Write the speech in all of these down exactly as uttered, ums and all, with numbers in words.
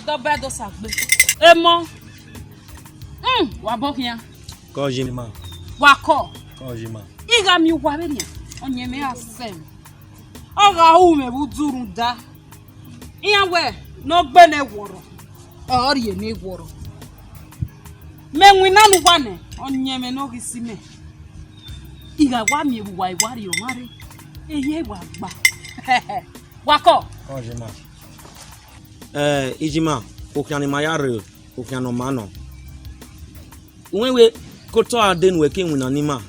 Dobe do sagbe. Emo. Mm, wa bo hian. Ko jima. Wa ko. Ko jima. Iga mi wa be ni. Onye me asem. Oga u me bu duru da. Iya we no gbe ne woro. Ori ne woro. Me nwina nu wa ne. Onye me no gi si me. Iga wa mi bu wa iwa ri o mare. Eye wa gba. Wa ko. Ko jima. Eh, Ijima, okyan ni ma ya re, okyan no ma no. Uwe we koto ade nu eke nwina ni ma.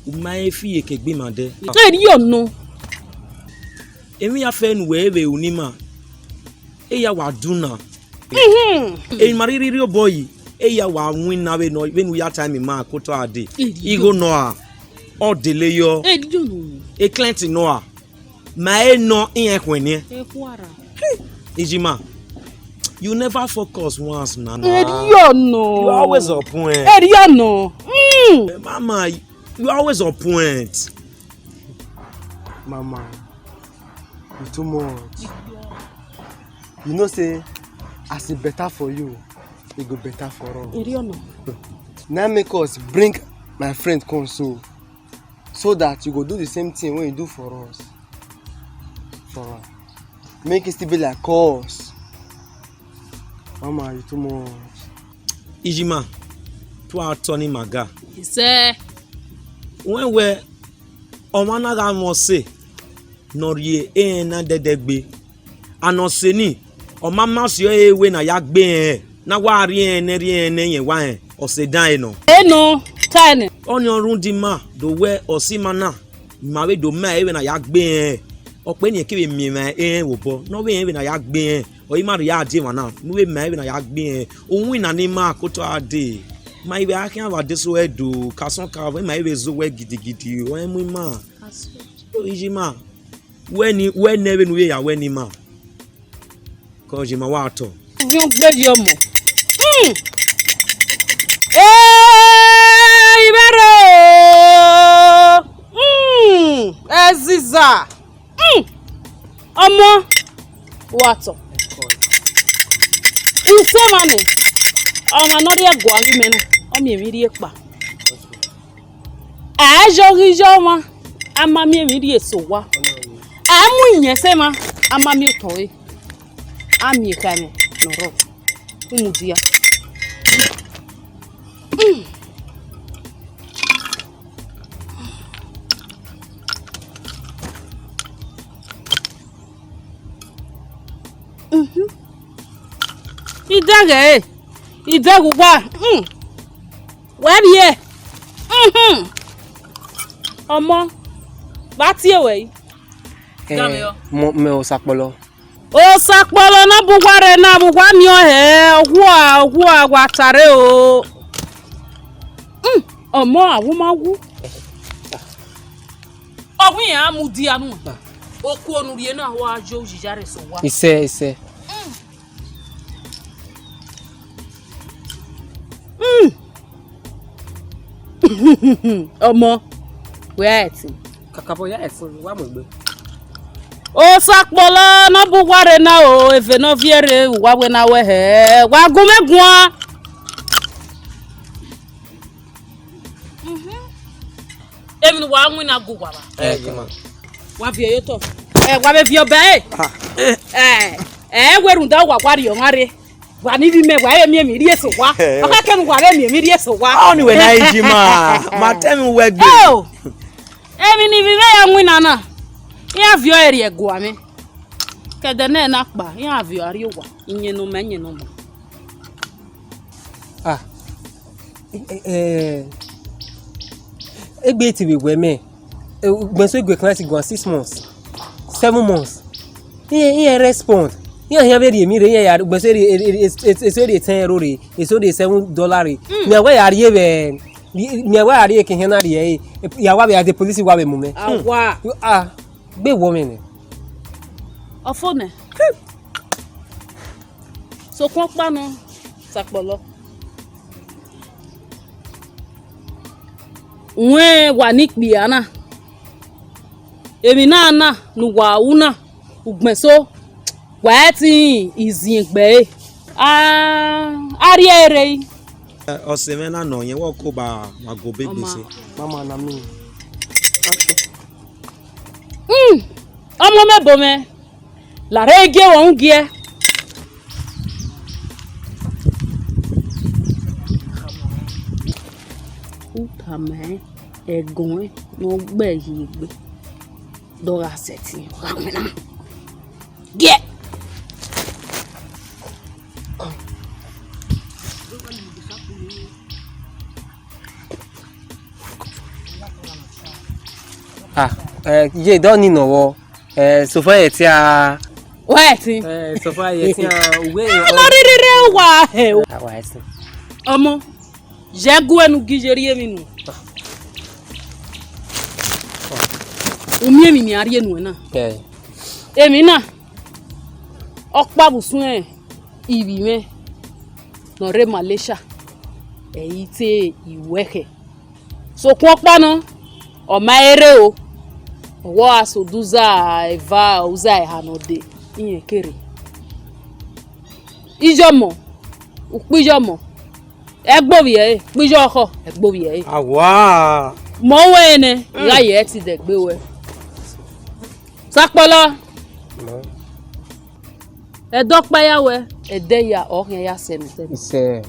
Uma e fi eke gbe ma de. Eri ono. Emi ya fe nu we we uni ma. E ya wa duna. Mhm. E ma riri ri oboyi. E ya wa nwina we no, we nu ya time ma koto ade. Eri Igo no a. O dele yo. Eri ono. E client no a. Ma e no in e kwene. Ekwara. Ijima, you never focus once, Nana. Eri ono. You always on point. Eri ono. Mm. Mama, you always on point. Mama, you too much. You know say, as it better for you, it go better for us. Eri ono. Now make us bring my friend come so, so that you go do the same thing when you do for us. For am. Make it still be like us. Mama, you too much. Ijima, tu atoni maga. Ise. When we omana ga mo se, no rie e na dedegbe. Ano se ni, oma ma si o e we na ya gbe e. Na wa rie e ne rie e ne ye wa e. O se dan e no. E no, ta e ne. Oni orun di ma, do we o si ma na. Ma we do ma e we na ya gbe e. O pe ni e ke we mi ma e wo bo. No we e we na ya gbe e. O i ma ri ya de wa na. Nu we ma e we na ya gbe e. O wi na ni ma koto ade. Ma i we a kan wa de so e do. Ka son ka we ma e we zo we gidigidi. O e mu ma. O Ijima. We ni, we ne we nu we ya we ni ma. Ko Ijima wa to. Yo gbe yo mo. Mm. Eh, Ibero. Mm. Eziza. Mm. Omo. Wa to. Ise ma me. Omo no ri ego avi me na. O mi mi ri epa. A jo gi jo ma. Ama mi mi ri eso wa. A mu yen se ma. Ama mi to e. A mi ka me. No ro. Umu dia. Mm. Mhm. Idege, eh. Idegu wa. Mm. Where ye? Mhm. Omo. Ba tie we. Eh, Dame yo. Mo, me o sapolo. O sapolo na bugware na bugwa mi o he. Ogwa, ogwa, wa tare o. Mm. Omo, awu ma wu. Ogun ya mu di anu. Oku onu rie na wa jo jijare so wa. Ise, ise. Mm. Mm. Omo, we are eating. Kakabo ya esin wa mo gbe. O sapolo no bugware na o, eve no viere wa we na we he. Wa gume gwa. Mhm. Emi ni wa mu na gu wa ba. Eh, come on. Wa vi yo to. Eh, wa be vi o be. Ah, eh. Eh, eh, we runda wa wa ri o ngare. Wa ni vi me wa e mi mi ri eso wa. Eh. Aka ke wa be mi mi ri eso wa. How ni we na Ijima? Ma tell me we gbe. Oh. Emi ni vi me ya mu na na. Ya vi o eri e gu ame. Kede ne na pa. Ya vi o ari o wa. Inye no me, inye no me. Ah. Eh, eh, egbe ti we we me. Eh, gbenso egbe class go six months. Seven months. Iye, iye respond. Iye, iye very mi re, iye ya, gbenso re, e, e, e, e, e, so re ten euro re, e so re seven dollar re. Mm. Mi awa ya re be, mi, mi awa ya re ke hen na re, eh, ya wa be at the police wa be mu me. Hmm. Awa. You are, gbe wo me ne. Ofo ne. So kon pa no, sapolo. Wen wa ni kpia na. Emi na na, nu wa u na, ugbenso. Wa ti izin gbe. Ah, ari ere. Ose me na no yen wo ko ba ma go be gbese. Mama na me. Mm. Omo me bo me. La re ge wo ngie. Uta me egon e no gbe yi gbe. Do ga seti. Ge. Ah, eh, ye don ni no wo. Eh, so far yet ya. What? Eh, so far yet ya. We no riri re wa he. Ah, wa ese. Omo, je gu enu gije ri emi nu. Umi emi ni ari enu na. Eh. Emi na. Okpa busun e. Ibi me no re Malaysia. E ite iwehe. So ku okpa no. O ma ere o. Owo aso duza eva uza eha no de. Iyen kere. Ijomo. Ukpi ijomo. Egbo bi e. Kpi ijo ho. Egbo bi e. Awa. Mo we ne. Iga ye ti de gbe we. Sakpolo. Edo kpa ya we, ede ya o hian ya se ni te. Ise.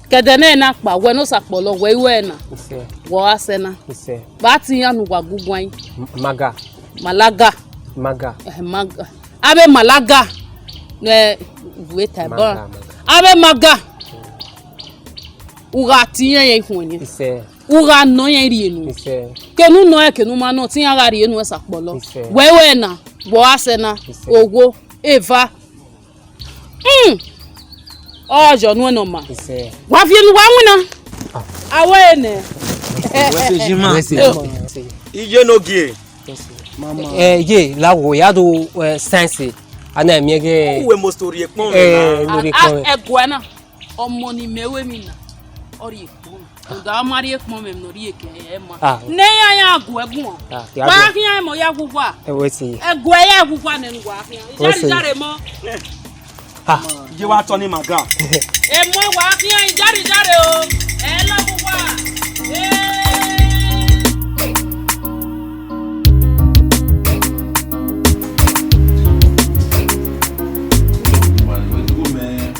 Kede ne na kpa we no sakpolo we we na. Ise. Wo asena. Ise. Ba ti ya nu wa gugwan. Maga. Malaga. Maga. Eh, maga. Abe malaga. Ne we ta ba. Abe maga. Uga ti ya ye ihun ni. Ise. Ugha nọ yẹn ri enu. Kenu nọ ẹ kenu ma nọ ti yan gha ri enu ẹ sakpọlọ. Wẹwẹ na, wọ a sẹ na, owo, eva. Hmm. Ọjọ nu ẹ nọ ma. Wa fi enu wa wina. Awe ene. Iye no gie. Eh, ye la wo ya do, eh, sense. Ana mi ge. Uwe mo story e pon. Eh, lori pon. Ẹ gua na. Ọmọ ni mẹ we mi na. Ọri ekpo. Oga ọmọ ri ekpo mẹ no ri eke e ma. Ne ya ya gu egun. Wa hian mo ya gu wa. E we si. E gu e ya gu wa ne wa hian. Ijari jare mo. Ah. Je wa to ni maga. E mo wa hian ijari jare o. E lo gu wa. Eh.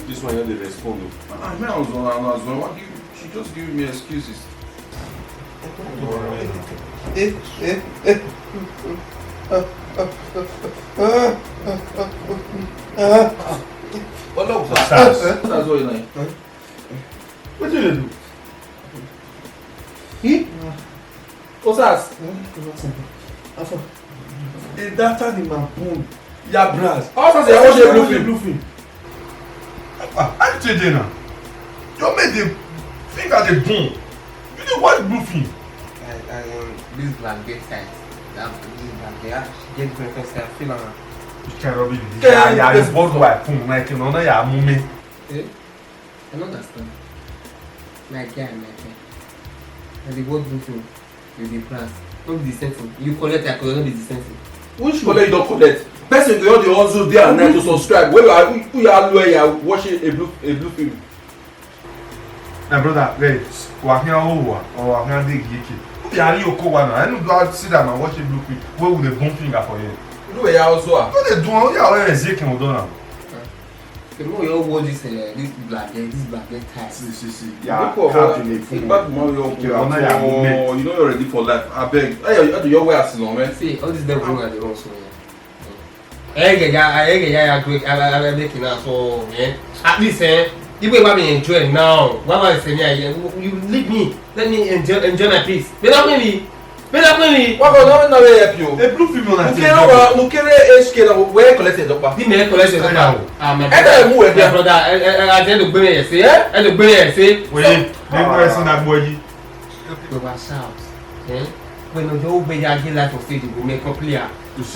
This one you dey respond o. Ah, me, I was on, I was on. What do you, she just giving me excuses. Eh, eh, eh. What up, sir? That's what you like. What do you do? Hmm? Osas. Afọ. The data ni ma boom. Ya bras. Osas ya watch blue film. Blue film. Ah, I tell you now. Your mate dey finger dey boom. You dey watch blue film. I, I, um, this black get tight. That this black get, ah, she get breakfast, I feel am. You can't rub it. Yeah, yeah, you bought my phone, like, you know, now you are moving. Eh? I don't understand. My guy, my guy. Na the world do thing. You dey prance. No be the same thing. You collect, I collect, no be the same thing. Which collect you don collect? Person go just dey hustle day and night to subscribe. Wey you are, who you are, you are watching a blue, a blue film. My brother, wait. Wa hia o wa, or wa hia de giki. Who be Ari Okowa now? I no do sit down and watch a blue film. Wey we dey burn finger for here. Who be ya also ah? No dey do am. Who dey always zeke on don am? The more you watch this, uh, this black girl, this black girl type. See, see, see. Yeah, how to make fun. Back more your, you know you're ready for life. I beg. Hey, you, you, your way as long, man. See, all this devil run at the wrong so. Eh, yeah, yeah, yeah, yeah, great. I, I, I make it now. So, man, at least, eh, you will me enjoy now. Why am I saying, yeah, you, you leave me? Let me enjoy, enjoy my peace. They don't me. Bẹ́ẹ̀ pé mi. Wọ́n kọ́ lọ́wọ́ náà yẹ fi o. A blue film on that. Mukere wa, Mukere H K na where collect your dọ́gba. Bí mi ẹ collect your dọ́gba. Ah, my brother. Ẹ dẹ̀ mú ẹ dẹ́. My brother, ẹ, ẹ, ẹ, ẹ lọ gbé mi yẹn sí. Ẹ? Ẹ lọ gbé mi yẹn sí. Wait, they go ẹ̀sán náà gbọ́ yìí. Over shout. Eh? When you don't be your life on stage, you go make up clear.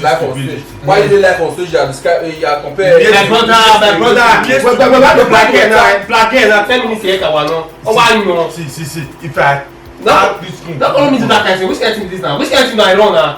Life on stage. Why you dey life on stage? You are describe, you are compare. My brother, my brother. Black hair na, black hair na. Tell me say ka wa no. Oh, why you know? See, see, see. If I No, don't call me to that kind of thing. Which kind of thing is this now? Which kind of thing I run now?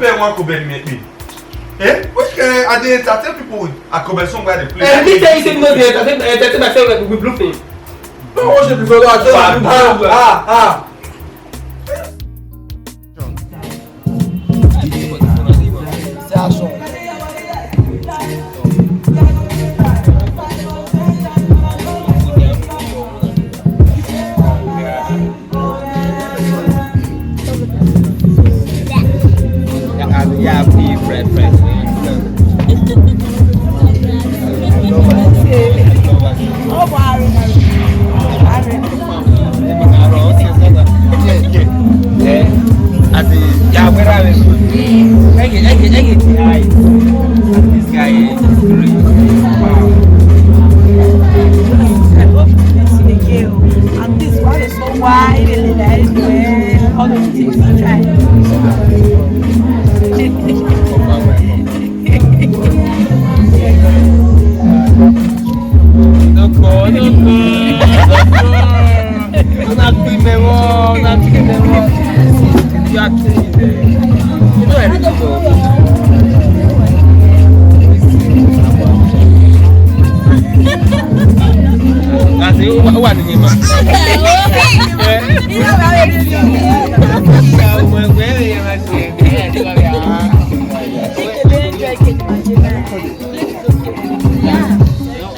pay one Kobe me pay. Eh? Which kind I dey entertain people with a Kobe song where they play? Eh, me tell you say me no dey entertain entertain myself like we blue film. No worship before God. Ah, ah, ah. As in, yeah, where are we? Hey, hey, hey, hey, this guy is crazy. Wow. At least why they so wide and they like well, all those things. Try.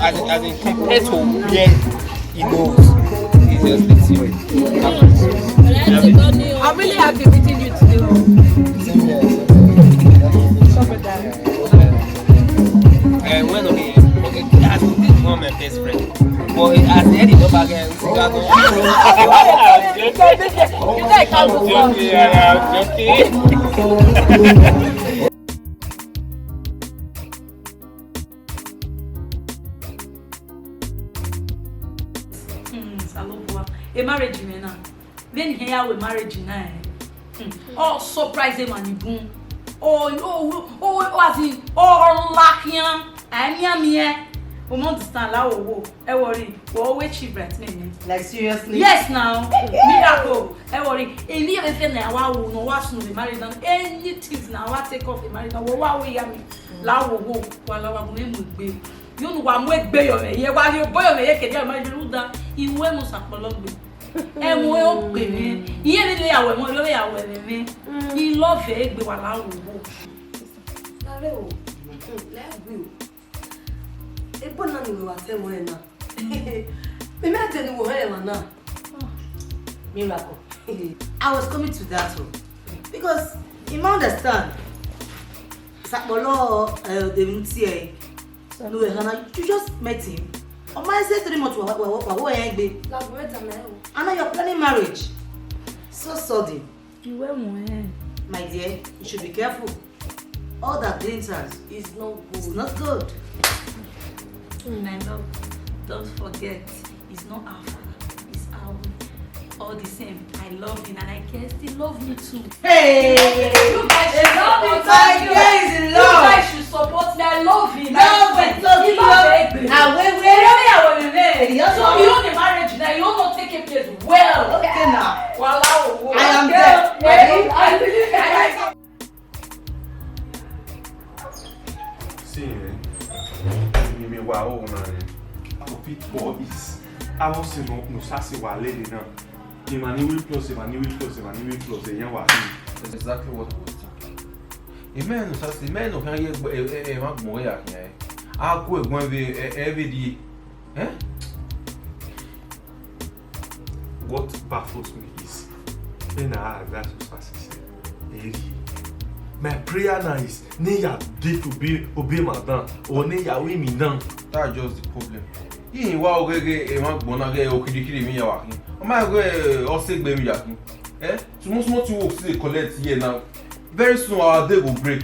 As in, as in, compared to where he goes, he's just the same. I'm really happy meeting you today. Uh, when okay, okay, as this is one of my best friend, but as the head is not back here, we got to. You guys can't go wrong. Yeah, yeah, okay. Hmm, Salobua. A marriage, you know. When here we marriage now. Hmm. Oh, surprise him and boom. Oh, oh, oh, oh, as in, oh, lakian. I mean, me. We understand la wo. E worry. We always chief right name. Like seriously? Yes now. Miracle. E worry. Any everything na wa wo no wa sunu the marriage now. Anything na wa take off the marriage now. Wa wo ya me. La wo wo. Wa la wa mo mu gbe. You know wa mo gbe yo me. Ye wa yo boyo me ye ke dia marriage lu da. Iwe mo sapologbe. E mo o gbe me. Iye le le ya we mo lo ya we me. I love e gbe wa la wo wo. Kare o. Let's go. Ebo na ni wa te mo na. Me me te ni wo he ma na. Miracle. I was coming to that one because you might understand. Sapolo, uh, the M T A. No, Hannah, you just met him. On my say three months, wa wa wa wa wa egbe. Laboratory na o. And now you're planning marriage. So sudden. Iwe mo eh. My dear, you should be careful. All that glitters It's not is good. Not good. My love, don't forget, it's not our father, it's our all the same. I love him and I can still love you too. Hey! You guys should Love support my me. guys in You love. Guys should support me. I love him. Love I and love. love him. Ah, wait, wait. Love him. Hey, you also So you know the marriage now, you know take a place well. Okay now. Wow. I am there. Ready? I believe I See, eh? Me, me, wa, oh, man, eh? I will fit for this. I will say no, no, sasi wa lady now. Emmanuel plus, Emmanuel plus, Emmanuel plus, eh, yan wa. That's exactly what I was thinking. Amen. So I say, man, no can you, eh, eh, eh, man, more ya, eh? I go go every, eh, every day. Eh? What baffles me is, when I ask that to sasi say, eh, my prayer now is, ne ya dey to be obey madam, or ne ya we me down. That's just the problem. He wa ogege e ma gbona ge o kiri kiri mi ya wa kin. O ma ge o se gbe mi ya kin. Eh? Small small thing we still dey collect here now. Very soon our day go break.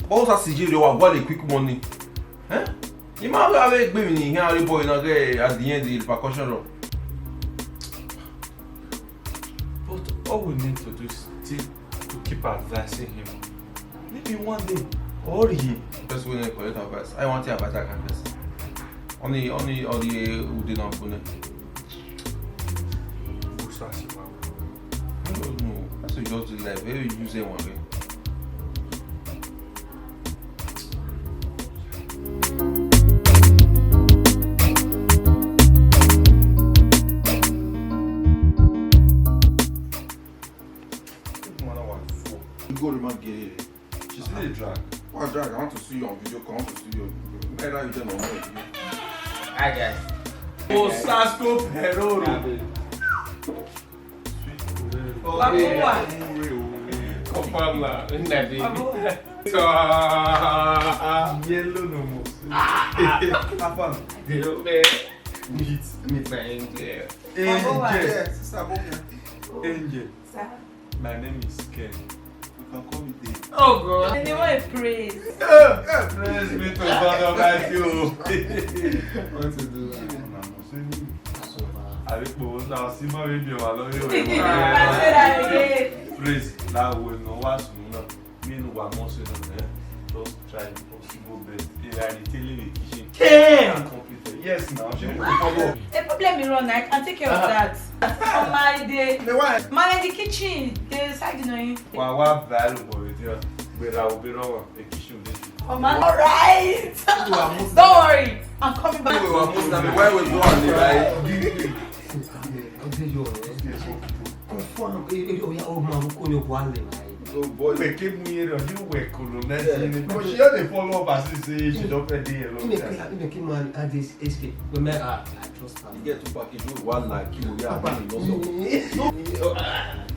But also see you wa go dey quick money. Eh? You ma we ave gbe mi ni here are boy na ge at the end the repercussion run. But all we need to do is still to keep advising him. Maybe one day, or he. Person wey no dey collect advice. I want to advise that kind of person. Only, only, only Ude na Pune. What's that about? I don't know. That's a just the life. Very use them one way. You go to my gay. She still a drag. What drag? I want to see you on video call. I want to see you on video. Where are you then on video? Hi guys. Osasco Peroro. Babuwa. Confirm la. Nnabi. Yellow no more. Papa. Yo, man. Meet. Meet my angel. Angel. Yeah, sister Boke. Angel. Sir. My name is Ken. You can call me Dave. Oh God. Anyway, praise. Praise be to God Almighty. Oh. What to do? Àbí pò ń ta ọtí mọ́ rédíò wà lórí I say that again. Praise láwo ẹ̀nà wá sùn náà nínú wa mọ́ sínú ẹ̀ just try possible best. Èrè àdìtẹ́lẹ̀ rẹ̀ kì í ṣe. Damn. Complete. Yes, now. Ṣé kò fọwọ́? A problem me run, I can take care of that. On my day. The why? Man in the kitchen, they side you know. Wà wá bàálù bọ̀ rẹ̀ tí wọ́n gbéra òbí rọ̀wọ̀ èkìṣù dé. Oh man, all right. Don't worry, I'm coming back. Why we go on the right? Ọdún yóò rẹ̀. Kò fọ́nà oya ọmọ arúgbó ni wà lè ráyè. No boy. Pẹ̀kẹ́ mu yẹn rẹ̀ ọdún wẹ̀ kò ló náà sí ni. Kò ṣe yóò lè follow up àti ṣe ìṣèjọba ẹ̀ dé yẹn lọ́wọ́. Ime kí ma add this escape. Pé mẹ́ I trust her. You get two package wey one like you, yeah, one you no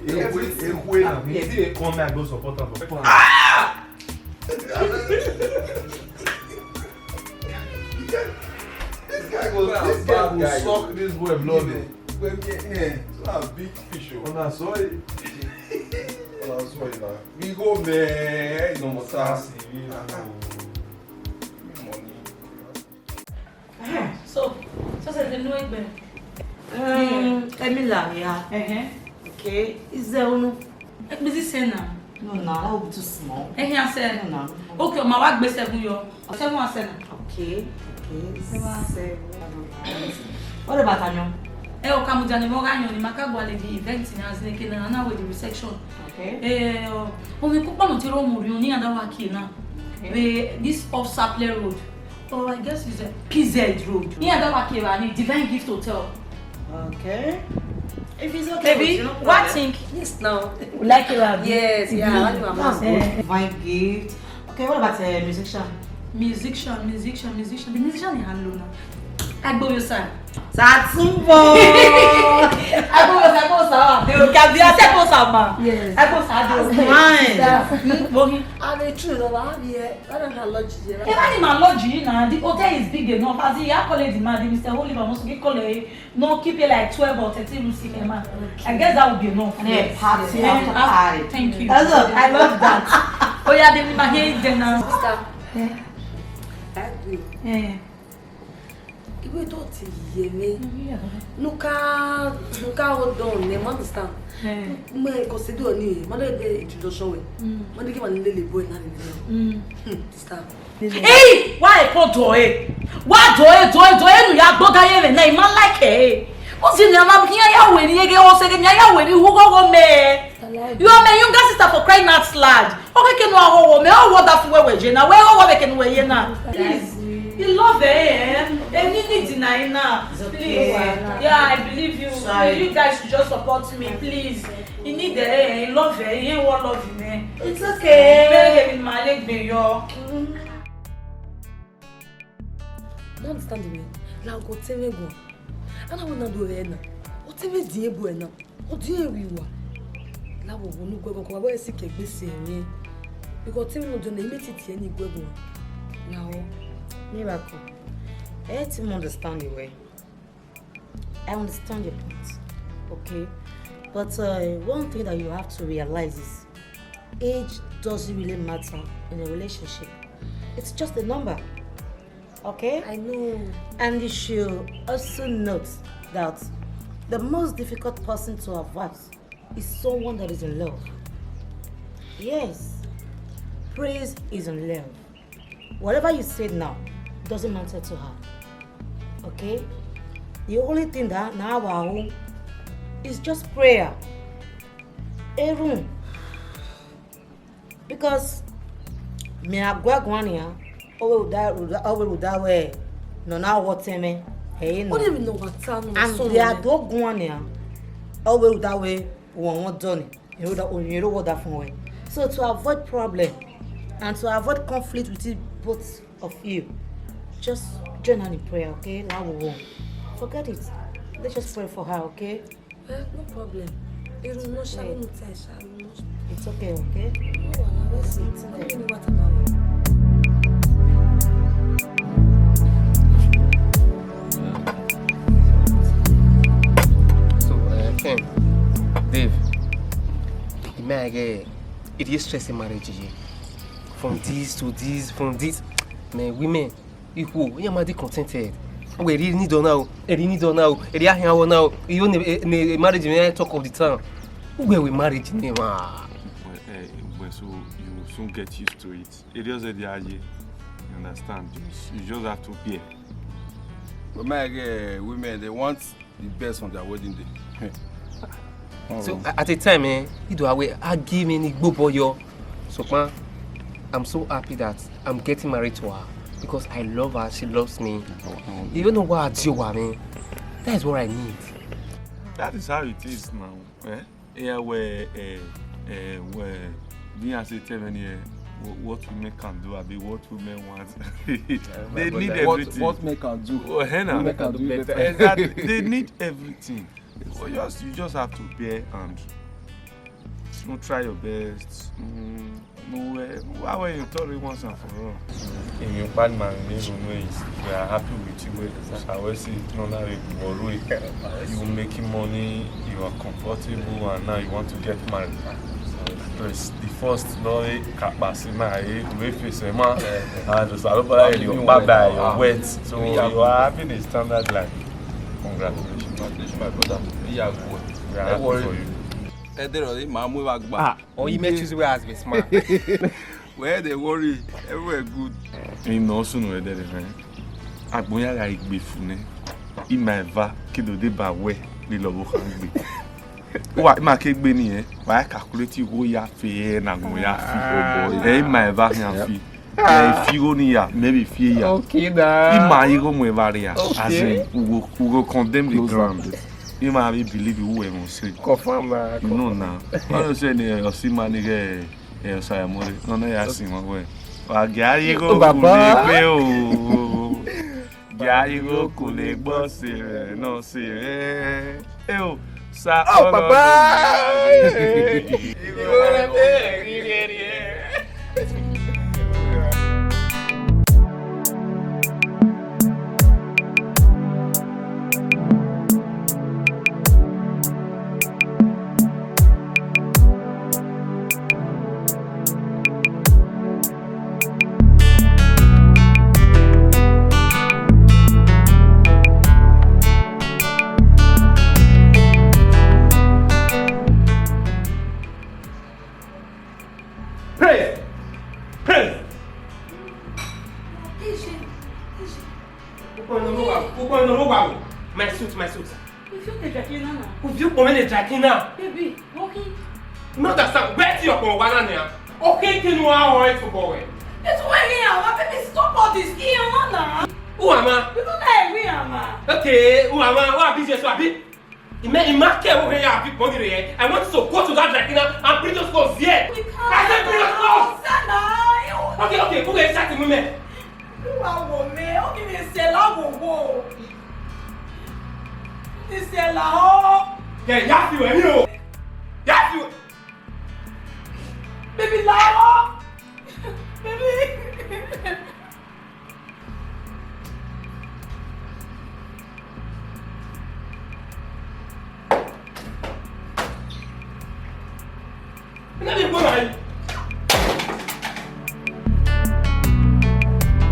Ekwe ekwe na. He dey come now go support am for. This guy go, this guy go suck this boy blood. When me eh, so na big fish o. Una sorry. Una sorry na. We go man. No more tax. Money. So, so say they know it. Um, Emila, yeah. Uh-huh. Okay. Is there one? Busy say now. No, no, that would be too small. Eh, I said. No, no. Okay, my work be seven yo. Seven I said. Okay, okay. Seven. Seven. What about Anyo? Eh, o kamu jani mo ganyo ni maka gwa le di event ni as neke na na with the reception. Okay. Eh, o mi kupa no tiro mo ri ni ada wa ki na. We this off Saple Road. Oh, I guess it's a P Z Road. Ni ada wa ki ra ni Divine Gift Hotel. Okay. If it's okay, Baby, no what problem. Think? Yes, now. Like it, Abby. Yes, yeah. I know I'm Eh. Fine gift. Okay, what about a uh, musician? Musician, musician, musician. The musician is handle now. Agboyo sir. Satumbo. Agboyo sir, Agboyo sir. They will can be a Agboyo sir ma. Yes. Agboyo sir, they will Fine. Hmm, Bohi. And the truth of how here, I don't have lodge here. Even in my lodge, you know, the hotel is big enough. As in, you call it the man, the Mister Oliver must be called a no keep it like twelve or thirteen room cinema. I guess that would be enough. And then party Yeah, after ah, party. Thank you. That's all. I love that. Oh yeah, they will hear it then now. Sister, Eh, thank you. eh. Iwe tó ti yẹ mi. Nuka, nuka hold on, you understand? Eh. Mo consider ni, mo dey the introduction way. Mm. Mo dey give a little boy na ni. Mm. Hmm, sister. Hey, why I call Doe? Why Doe, Doe, Doe, no ya gboga ye na ima like eh. O si ni ama kiyan ya we ni ege o se ni ya we ni hu go go me. You are my younger sister for crying out loud. Okay, can wa wo me o wo da fu we we je na. We o wo be can we ye na. Please. You love eh. Eh, ni ni deny na. Please. Yeah, I believe you. Sorry. You guys should just support me, please. You need eh, you love eh, you want love me. It's okay. Bẹ́ẹ̀ ni màá lè gbé yọ. No understand me. La go tell me go. Ana wona do re na. O tell me die boy na. O die wi wa. La wo wo nu go go ko wa si ke gbese ni. Because tell me no do na mi ti tie ni go go. Na o. Miracle. I help him understand the way. I understand your point, okay? But uh, one thing that you have to realize is age doesn't really matter in a relationship. It's just a number, okay? I know. And you should also note that the most difficult person to avoid is someone that is in love. Yes, Praise is in love. Whatever you said now doesn't matter to her. Okay? The only thing that now our home is just prayer. Erun. Because me agwa gwani ya. Owe uda uda owe uda we. No na woteme. Hey no. What do you know what town? And they are do gwani ya. Owe uda we won won done. You know that you know what that from we. So to avoid problem and to avoid conflict with it, both of you, just join on in prayer, okay? Now we won't. Forget it. Let's just pray for her, okay? Eh, no problem. Irun no ṣá, no tie ṣá, no. It's okay, okay? No wahala, let's sit. Let me know what about. So, uh, Ken, Dave, the man again, it is stressing marriage. From this to this, from this, man, women, equal. You might be contented. We really need on now. We really need on now. We really have now. You know, marriage may talk of the town. Where we marriage name? Ah. Well, eh, well, so you soon get used to it. It just said, yeah, yeah. You understand? You, you just have to bear. But my girl, women, they want the best on their wedding day. So a- at a time, eh, you do away, I give me any bobo yo. So, man, I'm so happy that I'm getting married to her because I love her, she loves me. You don't know what I do, I mean. That is what I need. That is how it is now, eh? Yeah, where, eh, eh, where, me I say tell me, eh, wh- what women can do, I mean, what women want. They need everything. What, what men can do? Oh, henna. Women can do better. Exactly. They need everything. So just, you just have to bear and, you know, try your best. Mm, no way. Why were you told once and for all? In your bad man, you know, is we are happy with you. We shall we see, no, now we borrow it. You making money, you are comfortable, and now you want to get married. First, the first, no, eh, kapasima, eh, we face, eh, man. And just, I don't bother you, bye bye, you're wet. So you are having a standard life. Congratulations. Congratulations, my brother. Yeah, good. We are happy for you. Ẹ dẹ̀rọ̀ yìí, màá mú ìwà gbà. Ah, oh, you make choose where as be smart. Where they worry, everywhere good. Ẹ̀yin náà sùn rẹ̀ dẹ̀rẹ̀ rẹ̀. Àgbóyàrá ìgbè fún ni. Ìmọ̀ ẹ̀fà kí ló dé bá wẹ̀ lílọ bó kàn gbé. Ó wà, ìmọ̀ kégbé nìyẹn. Wà á calculate owó ya fi ẹ̀ nà gbọ̀n ya fi. Ẹ̀ ìmọ̀ ẹ̀fà yẹn fi. Ẹ̀ fi ó níyà, maybe fi yà. Okay, now. Ìmọ̀ ayé kò mú ẹ̀ bá rí yà. Okay. As in, we go, we go condemn the ground. Ìmọ̀ àbí believe who ẹ̀ mọ̀ sí. Confirm na. You know now. Wọ́n lọ sẹ́ni ẹ̀ ọ̀sìn máa ní kẹ́ ẹ̀. Ẹ, Osayamore, no, no, ya si mo we. Wa gari go kule pe o. Gari go kule gbo se re, no se re. E o, sa. Oh, papa. Praise! Praise! Púpọ̀ iná ló wà, púpọ̀ iná ló wà o. My suit, my suit. Kò fi ó kẹjà kí n náà. Kò fi ó pọ̀ mẹ́lẹ̀ jà kí n náà. Baby, walking. You know that sound. Where to your power one now? Okay, can you are all right for boy? It's why here, my baby, stop all this here, man. Who am I? You don't know who am I? Okay, who am I? What business you have? Ima, ima ke wo ya bi body re. I want to go to that like now and bring those clothes here. We can't. I said bring those clothes. Sana, you. Okay, okay, go get chat to me. Who are wo me? Okay, me say la wo wo. Me say la o. Yeah, ya fi we ni o. Ya fi. Baby la o. Baby.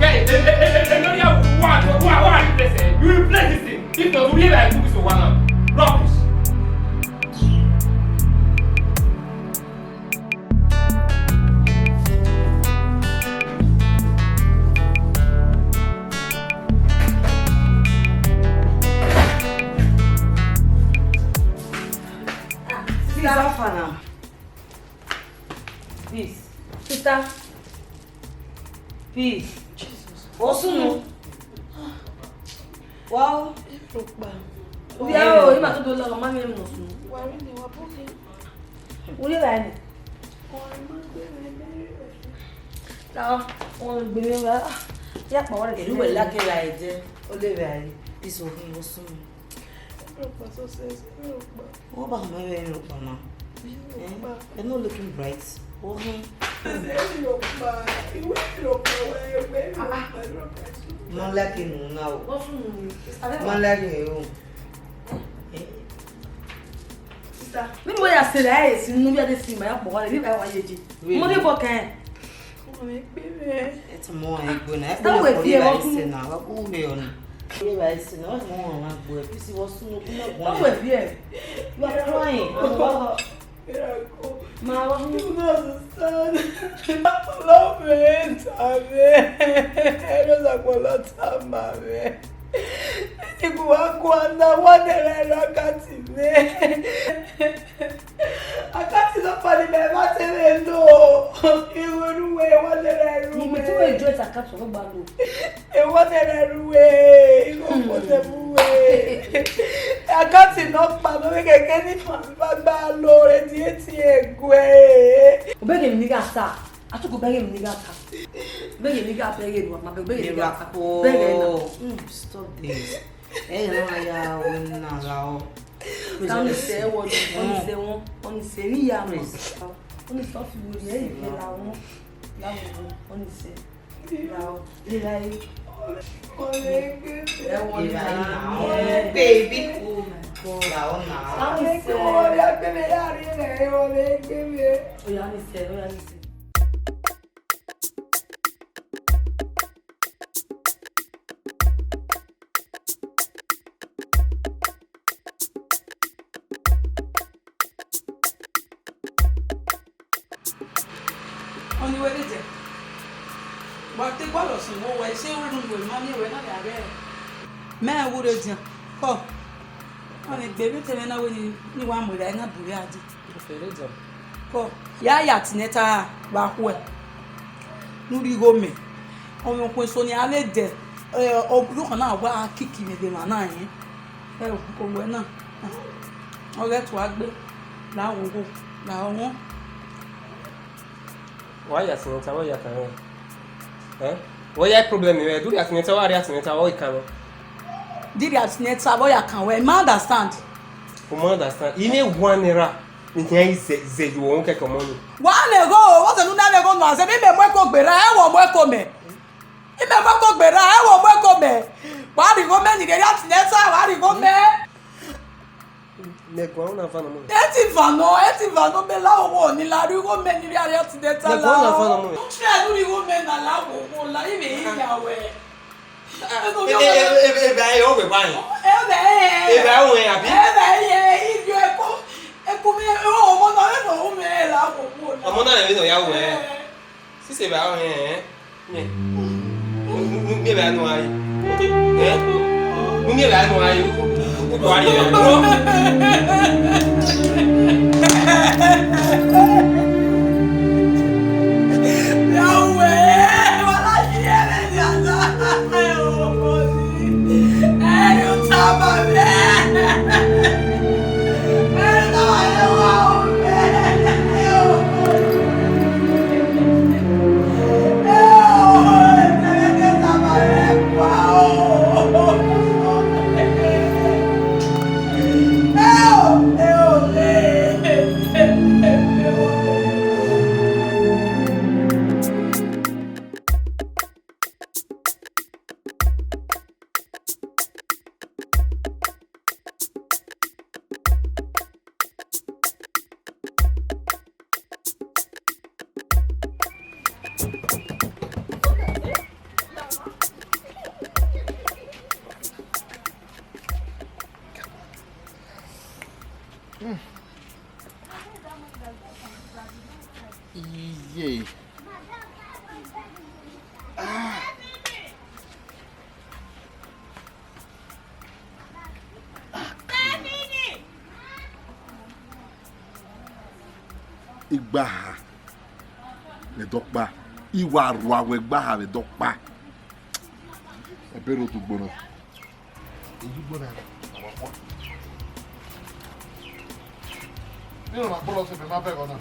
Hey, hey, hey, hey, hey, hey, no, yeah, what, what, what are you placing? You will play this thing. If not, we like this one. Rubbish. Peace. Sister. Peace. Jesus. Osunu. Wow. Oya o, ima to do la mama mi mo sun. Wari ni wa boke. Uri la ni. Lawa, wọn gbé mi wá. Ya pa wale. Ìlú wẹ̀ lákẹ́ra ẹ̀ jẹ́. Ó lè rẹ̀ ayé. Peace, Osunu. Wọ́n bá ọmọ rẹ̀ rò pọ̀ náà. You're not looking bright. Wọ́n mú. Wọ́n lẹ́kìn nù náà o. Wọ́n lẹ́kìn o. Sister, mi mo ya sele ai si nu bi ade si ma ya po wale bi ba wa yeje. Mo de bo kan. Ẹ ti mọ ẹgbẹ́ náà, ẹgbẹ́ náà kò rí ìlà ìsìn náà, wọ́n kú mi ọ̀nà. Kò rí ìlà ìsìn náà, wọ́n ti mọ àwọn àgbo ẹ̀, bí sì wọ́n súnmọ́ kú náà gbọ́n. Wọ́n wẹ̀ bí ẹ̀. You are crying. Miracle. Ma, what? You don't understand. Love me, Tame. I don't like what Tame. Ni kuwa kwana wane rero akati ne. Akati no pali me ma te me no. Iwonu we wane rero. Ni mi tu e jo ta ka so ba lo. Ewo tere ruwe, igo kote buwe. Akati no pa no ke ke ni fa ba gba lo re ti e ti e gwe. Obege mi niga sa. Atuku bege mi niga sa. Bege mi ga bege no ma bege mi ga sa. Bege na. Stop this. Eh, no ya wona la o. Oni se wo, oni se won, oni se ni ya mo. Oni so fi wo ye ife la won. La won, oni se. Baby. Oh my God. Oni were je. But te kwa lo sun wo wa se ore nu we ma mi we na ya be. Me wure je. Ko. Oni gbe mi te me na we ni ni wa mo ya na bure ade. Fere je. Ko. Ya ya tineta ba ku e. Nu ri go me. Omo ko so ni ale de. Eh, o du kan na wa kiki me be ma na yin. Eh, ko we na. Ọ̀rẹ́ tó wá gbé láwòrò làwọn. Why you asking me? What you can? Eh? What your problem is? Do you asking me? What you asking me? What you can? Did you asking me? What you can? Well, ma understand. Come understand. You need one naira. You can say say you won't get your money. One naira go. What the naira go? No, I say me me mo ko gbera. E wo mo ko me. Ime mako gbera, e wo mo ko me. Wa ri go me ni ya tineta, wa ri go me. Me ko na fa no mo. E ti fa no, e ti fa no me la wo ni la ri go me ni ya tineta la. Me ko na fa no mo. Try do ri go me na la wo wo la ime ya we. E ba e o we ba ni. E ba e. E ba o we abi. E ba e, e ko. E ko me o mo na e no me la wo wo. Ọmọ náà lè ní ìyàwó ẹ̀. Sise ba o, eh, eh. Nye. Mu, mu, mu, nye ba no ai. Eh? Mu, nye ba no ai. Ko ari. Iye. Ah. Igbaha. Vwẹ dọkpa, iwa rua wẹ gbaha vwẹ dọkpa. Ẹbẹre odugbo na. Odugbo na. Nínú ọ̀nà pọ̀lọ̀ sí mi máa bẹ̀rẹ̀ ọ̀nà.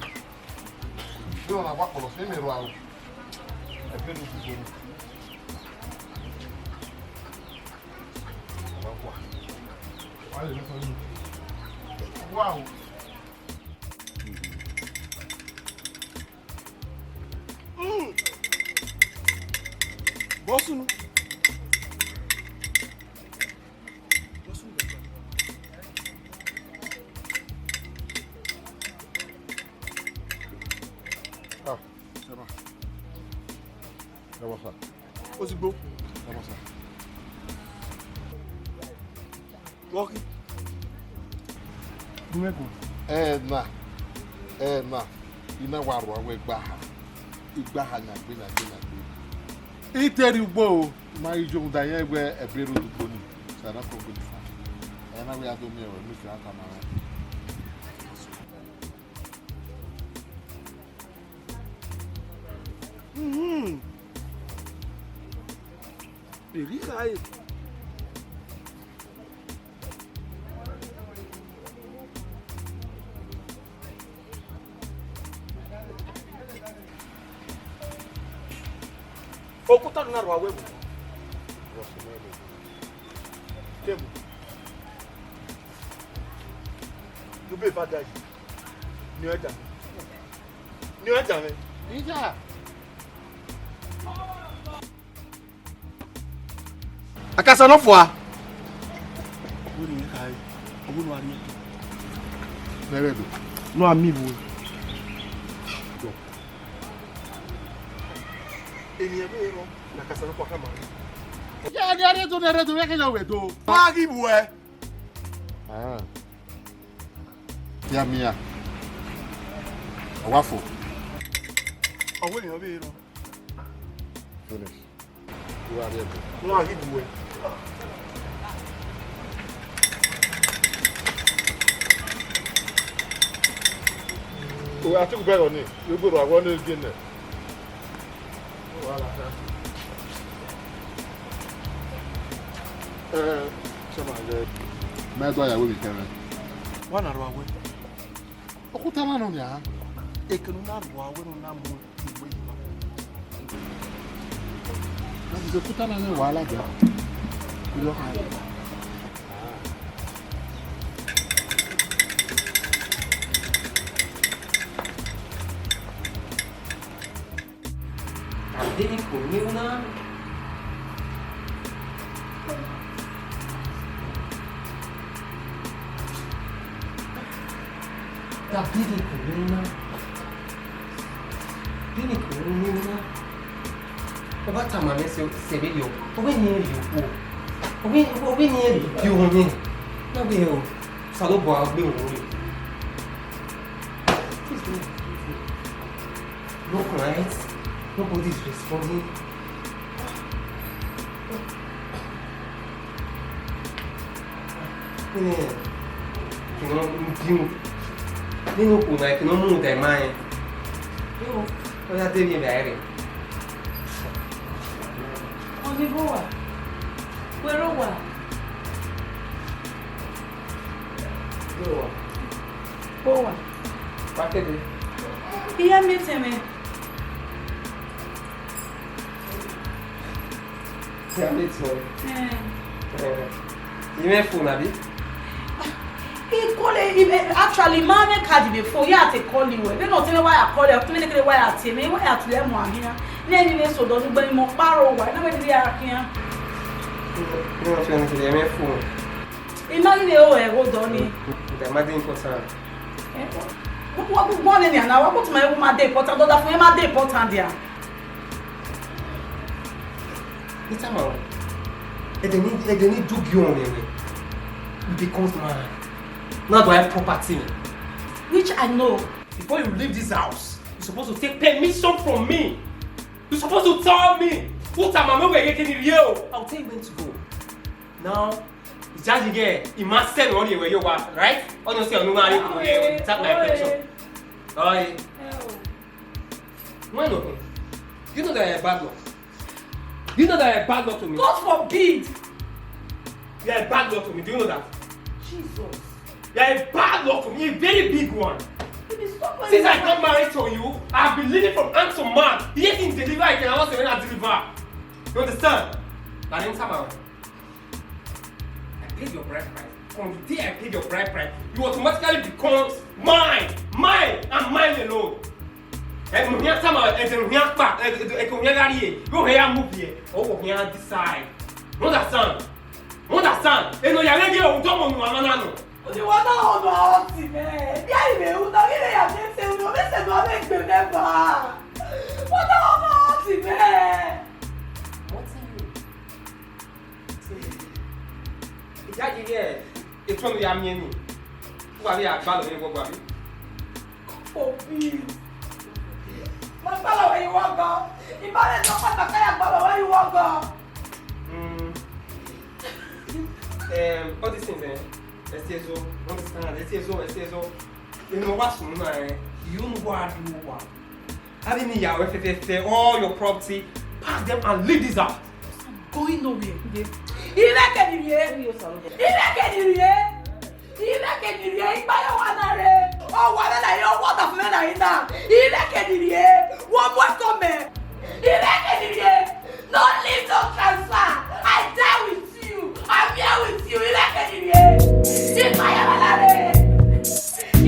Nínú ọ̀nà wà pọ̀lọ̀ sí mi rọ àrùn. Ẹbẹre odugbo na. Wow. Mm. Bosunu. Bosunu. Ah, c'est bon. C'est bon, ça. Ozugbo. C'est bon, ça. Lucky. Ena, ena, ina wa rua wẹ gbaha, igbaha nyagbe, nyagbe, nyagbe. Iteri ugbo o, ma ijo da yẹn wẹ ẹbẹre odugbo ni, sana kongbe ni fa. Ena wẹ a do miẹn wẹ, mi fi aka ma wẹ. Mhm. Èrí ka e. Okuta na rua webu. Kemu. Nube vada yi. Ni ẹja. Ni ẹja mẹ. Ìjà. Akasa no fua. Wo ni ka yi? Wo no ani? Nẹrẹ do. No ami bu. Eni ẹ bẹ rọ. Na akasa no fua kama. Ya ni are do, nẹrẹ do, ya ke ya we do. Ma gi bu ẹ. Ah. Ya mia. Awafo. Ọwọ́ ènìyàn bí irun. Finish. Who are there? Wọ́n á rí ìbú ẹ. Òwe àti kò bẹ̀rẹ̀ ni, yóò gbèrò àwọn ní ìgbé nẹ̀. Ẹ, ṣé màá jẹ? Mẹ́tọ́ ìyàwó mi kẹrin. Wọ́n nà rọ àwẹ̀. Òkúta náà nù ní à. Èkìnnú náà rọ àwẹ̀ nù náà mú ìwé yìí wá. Òkúta náà ní wàhálà jẹ́. Ìlú ọkàn rẹ̀. Tabidi kuniuna. Tabidi kuniuna. Tabidi kuniuna. Oba tamame se sebeyo. Obe ni yo. Obe obe ni yo ni. Na be o. Salo bo agbe wo. Please don't. Look right. Nobody is responding. Ẹ, kí wọ́n ń dín nínú kò náà, kí wọ́n mú un dẹ̀ máa yẹn. Yóò, ó yá dé ní ibà rẹ̀. Òyìnbó wà. Wẹ́rọ wà. Yóò wà. Ó wà. Pàtẹ́dé. Ìyá mi tẹ̀mẹ̀. Ìyá mi tẹ̀mẹ̀. Ẹ. Ẹ. Ìyá mi fún nàbí? He call it, he, actually, man, I can't even phone. You have to call him. We don't tell why I call you. Tell me why I tell me why I tell him why here. Then he so don't go more power why. No, we are here. Ní wọ́n fi ẹni kìlẹ̀ mẹ́ fún un. Imagine o ẹ̀ hold on ni. Ìgbà má dé important. Wọ́n gbọ́ ní ní àná wọ́n kò tún máa ń máa dé important dọ́dá fún ẹ máa dé important there. Níta màá wọ̀. Ẹ̀dẹ̀ ní ẹ̀dẹ̀ ní dúkìá ọ̀rẹ́ rẹ̀. You becomes mad. Now do I have property? Which I know. Before you leave this house, you suppose to take permission from me. You suppose to tell me. Uta mama we yeke ni rio. I'll tell you when to go. Now, ìjáde yẹ ìmásẹ́nu ọ̀rẹ́ ìwẹ̀ yóò wá, right? Ọ̀nà sí ọ̀nà máa rí kò yẹ tap my attention. Ọ̀rẹ́. Why not? Do you know that you're a bad luck? Do you know that you're a bad luck to me? God forbid! You're a bad luck to me. Do you know that? Jesus. You're a bad luck to me, a very big one. Since I got married to you, I've been living from hand to mouth. Yet in deliver, I can always when I deliver. You understand? That ain't somehow. I paid your bride price. From the day I paid your bride price, you automatically become mine, mine, and mine alone. Ẹ mọ̀ ní àtàmà ẹ̀jẹ̀ ní apá ẹ̀jẹ̀ ní rárí ẹ̀ yóò hẹ́ yà mú bí ẹ̀ ọwọ́ ní á decide. You understand? You understand? Ènìyàn yàrá ẹ̀jẹ̀ òun tó mọ̀ nù àmọ́ náà nù. Òṣìwọ́ náà ọ̀nà ọ̀tì mẹ́. Bí àyè mẹ́rù náà kí lè yà mí ṣe òun ọ̀mẹ́sẹ̀ náà lè gbé mẹ́fà. Wọ́n náà ọ̀nà ọ̀tì mẹ́. Wọ́n ti yóò. Ìjáde yẹ ètò ọ̀nà ya mi ẹni. Wọ́n wà ní àgbà lọ́wọ́ ìwọ́gbà mi. Òbí. Mo gbà lọ́wọ́ ìwọ́gbà. Ìbálẹ̀ tó pàtàkì àgbà lọ́wọ́ ìwọ́gbà. Mm. Um, all these things, eh? Ẹ ṣe so, understand, ẹ ṣe so, ẹ ṣe so. You know what's going on, eh? You know what I do, what? I didn't need your F F F, all your property, pack them and leave this house. I'm going nowhere. Ilé kejì rèé. Ilé kejì rèé. Ilé kejì rèé. Ìgbà yóò wá náà rèé. Ọwọ́ alẹ́ náà yóò wọ́n tà fún mi náà yìí náà. Ilé kejì rèé. Wọ́n mú ẹ̀kọ́ mẹ́. Ilé kejì rèé. No leave, no transfer. I die with you. I'm here with you. Ilé kejì rèé. Ìgbà yóò wá náà rèé.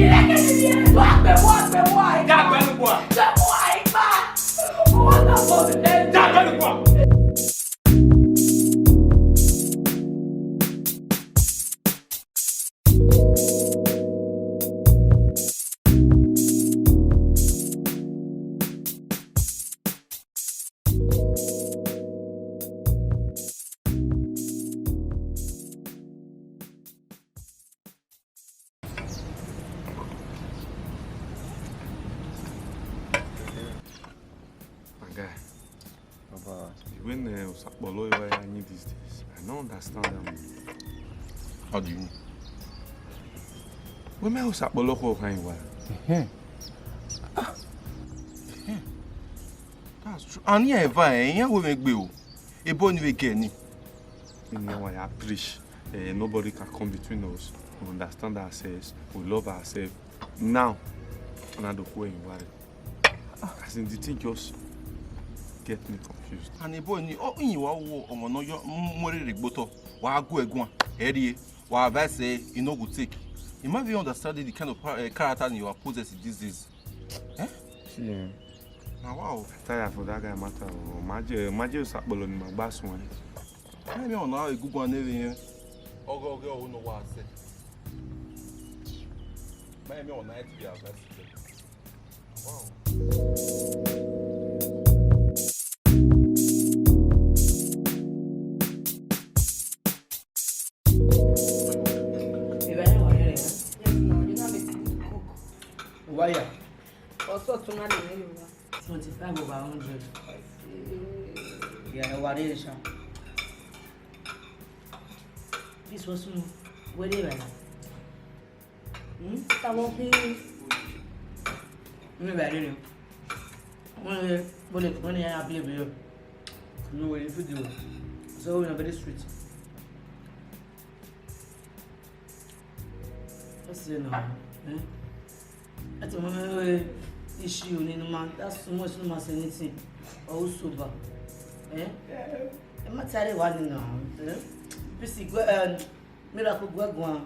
Ilé kejì rèé. Wọ́n á gbé wọ́n á gbé wọ́n àyíká. Dàgbẹ́ ló wà. Gbé wọ́n àyíká. Wọ́n náà bọ̀ mí lẹ́nu. Dàgbẹ́ ló wà. My guy, Baba, the way uh, Osapolo Iwaya need these days, I don't understand them. How do you mean? Women Osapolo ko kan Iwaya. That's true. And here, Iwaya, here we make bill. A boy we get ni. In here, I preach. Uh, nobody can come between us. We understand ourselves. We love ourselves. Now, na do ko Iwaya. As in, the thing just get me confused. And a boy ni oh in wa wo omo no yo more rigboto wa go egun eri wa advice say e no go take. You might be understanding the kind of uh, character you are possessing these days. Eh? See, eh, now wow. I tire for that guy matter. Oh, maje maje Osapolo ni magbasun. Maybe on now a good one even. Ogo ogo oh no wa say. Maybe on night we are best. Wire. Ọsọ tún máa lè ní Yorùbá. Twenty five over hundred. Ìyàrá wa rí ẹ̀ṣá. This was no. Where they were. Hmm? Táwọn fi. Ní ìgbà rẹ̀ ni wọ́n lè wọ́n ní yàrá abúlé bìí. Ní wọ́n lè fi dìbò. So we are very street. What's the name? Eh? That's one issue in the man. That's so much no matter anything. Or sober. Eh? I'm not tired of one now. Eh? Busy go and miracle go go on.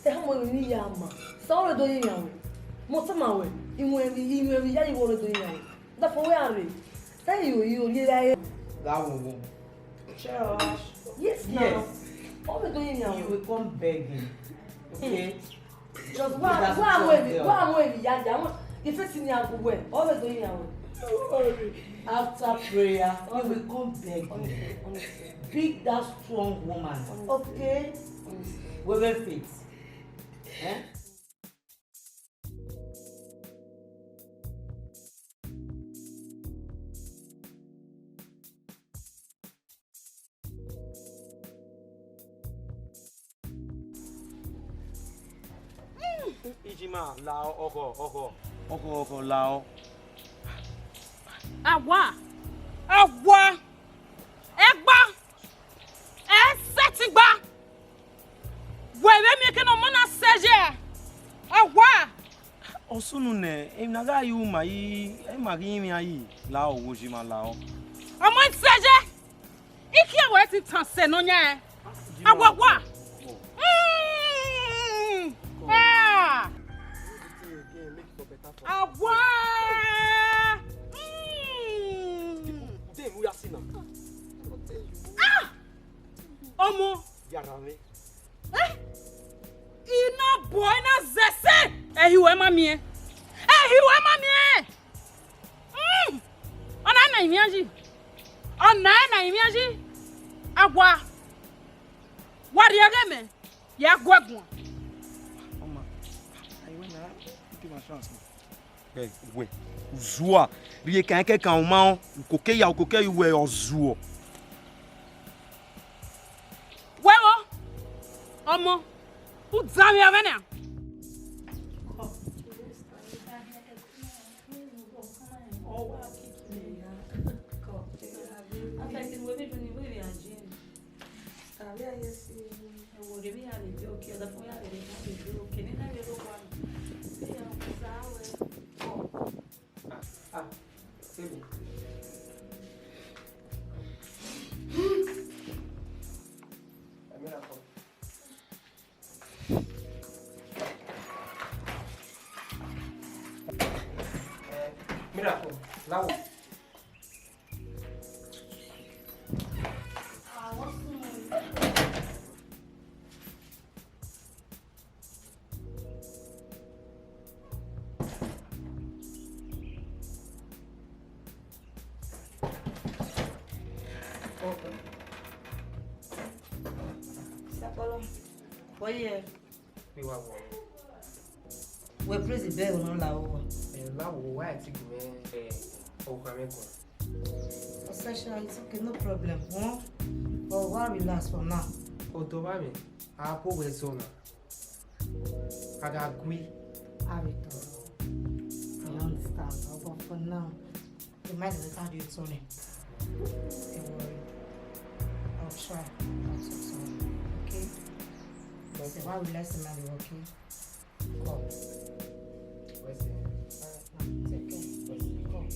Te ha mo ni ya ma. Sa o re do yin yawe. Mo ta ma we. Inwe mi inwe mi ya iwo re do yin yawe. Da fo we are. Sa yo yo ye ya ye. That one. Josh. Yes now. Yes. O re do yin yawe. You will come begging. Okay? Just go and go and wave it. Go and wave it. Ya ya. If it's in your way, o re do yin yawe. Don't worry. After prayer, you will come begging. Honestly, honestly. Big that strong woman. Okay? Women faith. Eh? Ijima lao oko oko oko oko lao. Awa. Awa. Egba. Esetigba. Wewe mi ke no mona seje. Awa. Osunu ne, em na ga yu ma yi, em ma gi mi ayi. La o wo ji ma la o. Omo seje. Iki awe ti tan se no nya. Awa wa. Mm. Ah. Awa. Mm. Dem we are sinner. Ah. Omo. Yara me. Eh? Ina boy na zese. Ehiwe mami e. Ehiwe mami e. Mm. Ona na imiaji. Ona na imiaji. Agwa. Wari ageme. Ya gwagwa. Oma. Ayi we na. Give my chance. Hey, we. Zua. Rie kan ke kan o ma o. Ukoke ya ukoke iwe ozuo. Wewo. Omo. U dami avene. Ah, ah, baby. Let me not come. Miracle, now. Sapolo. Oye. Wíwá wọ̀. We praise the bell no la wo. Eh, la wo, why I think me, eh, oh, come here, come. Sasha, it's okay, no problem. Huh? But why relax for now? Oh, don't worry. I put we zona. I got agree. I will talk. I understand. But for now, you might as well do it, Tony. Don't worry. I'll try. I'll talk to her. Okay? Okay. So why we let somebody, okay? Come. Where's the Alright, now, take care. Come.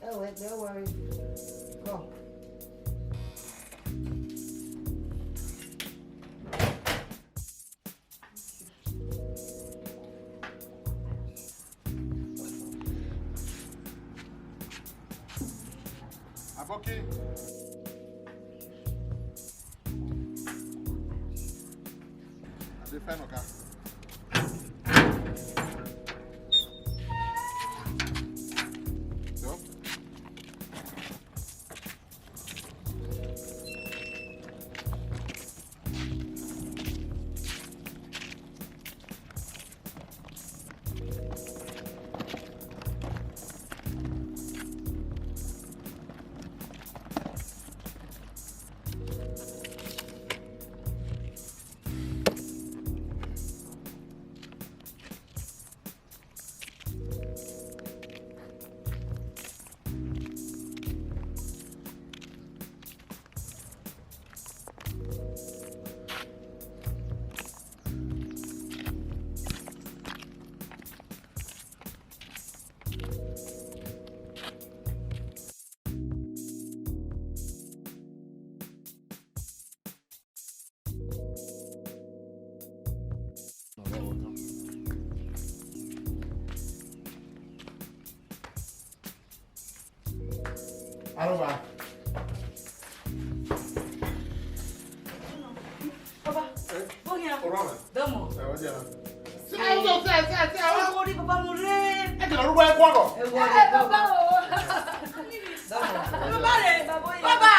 Oh, wait, don't worry. Come. Aboki. I dey find Oga. So? Aroba. Baba, eh? Bonya. Oroma. Domo. Eh, oja. Say, say, say, say, say, say, wa. Ori baba mo re. E te lo ruwa e kwa ko. E wo re baba o. Domo. Baba re. Baba.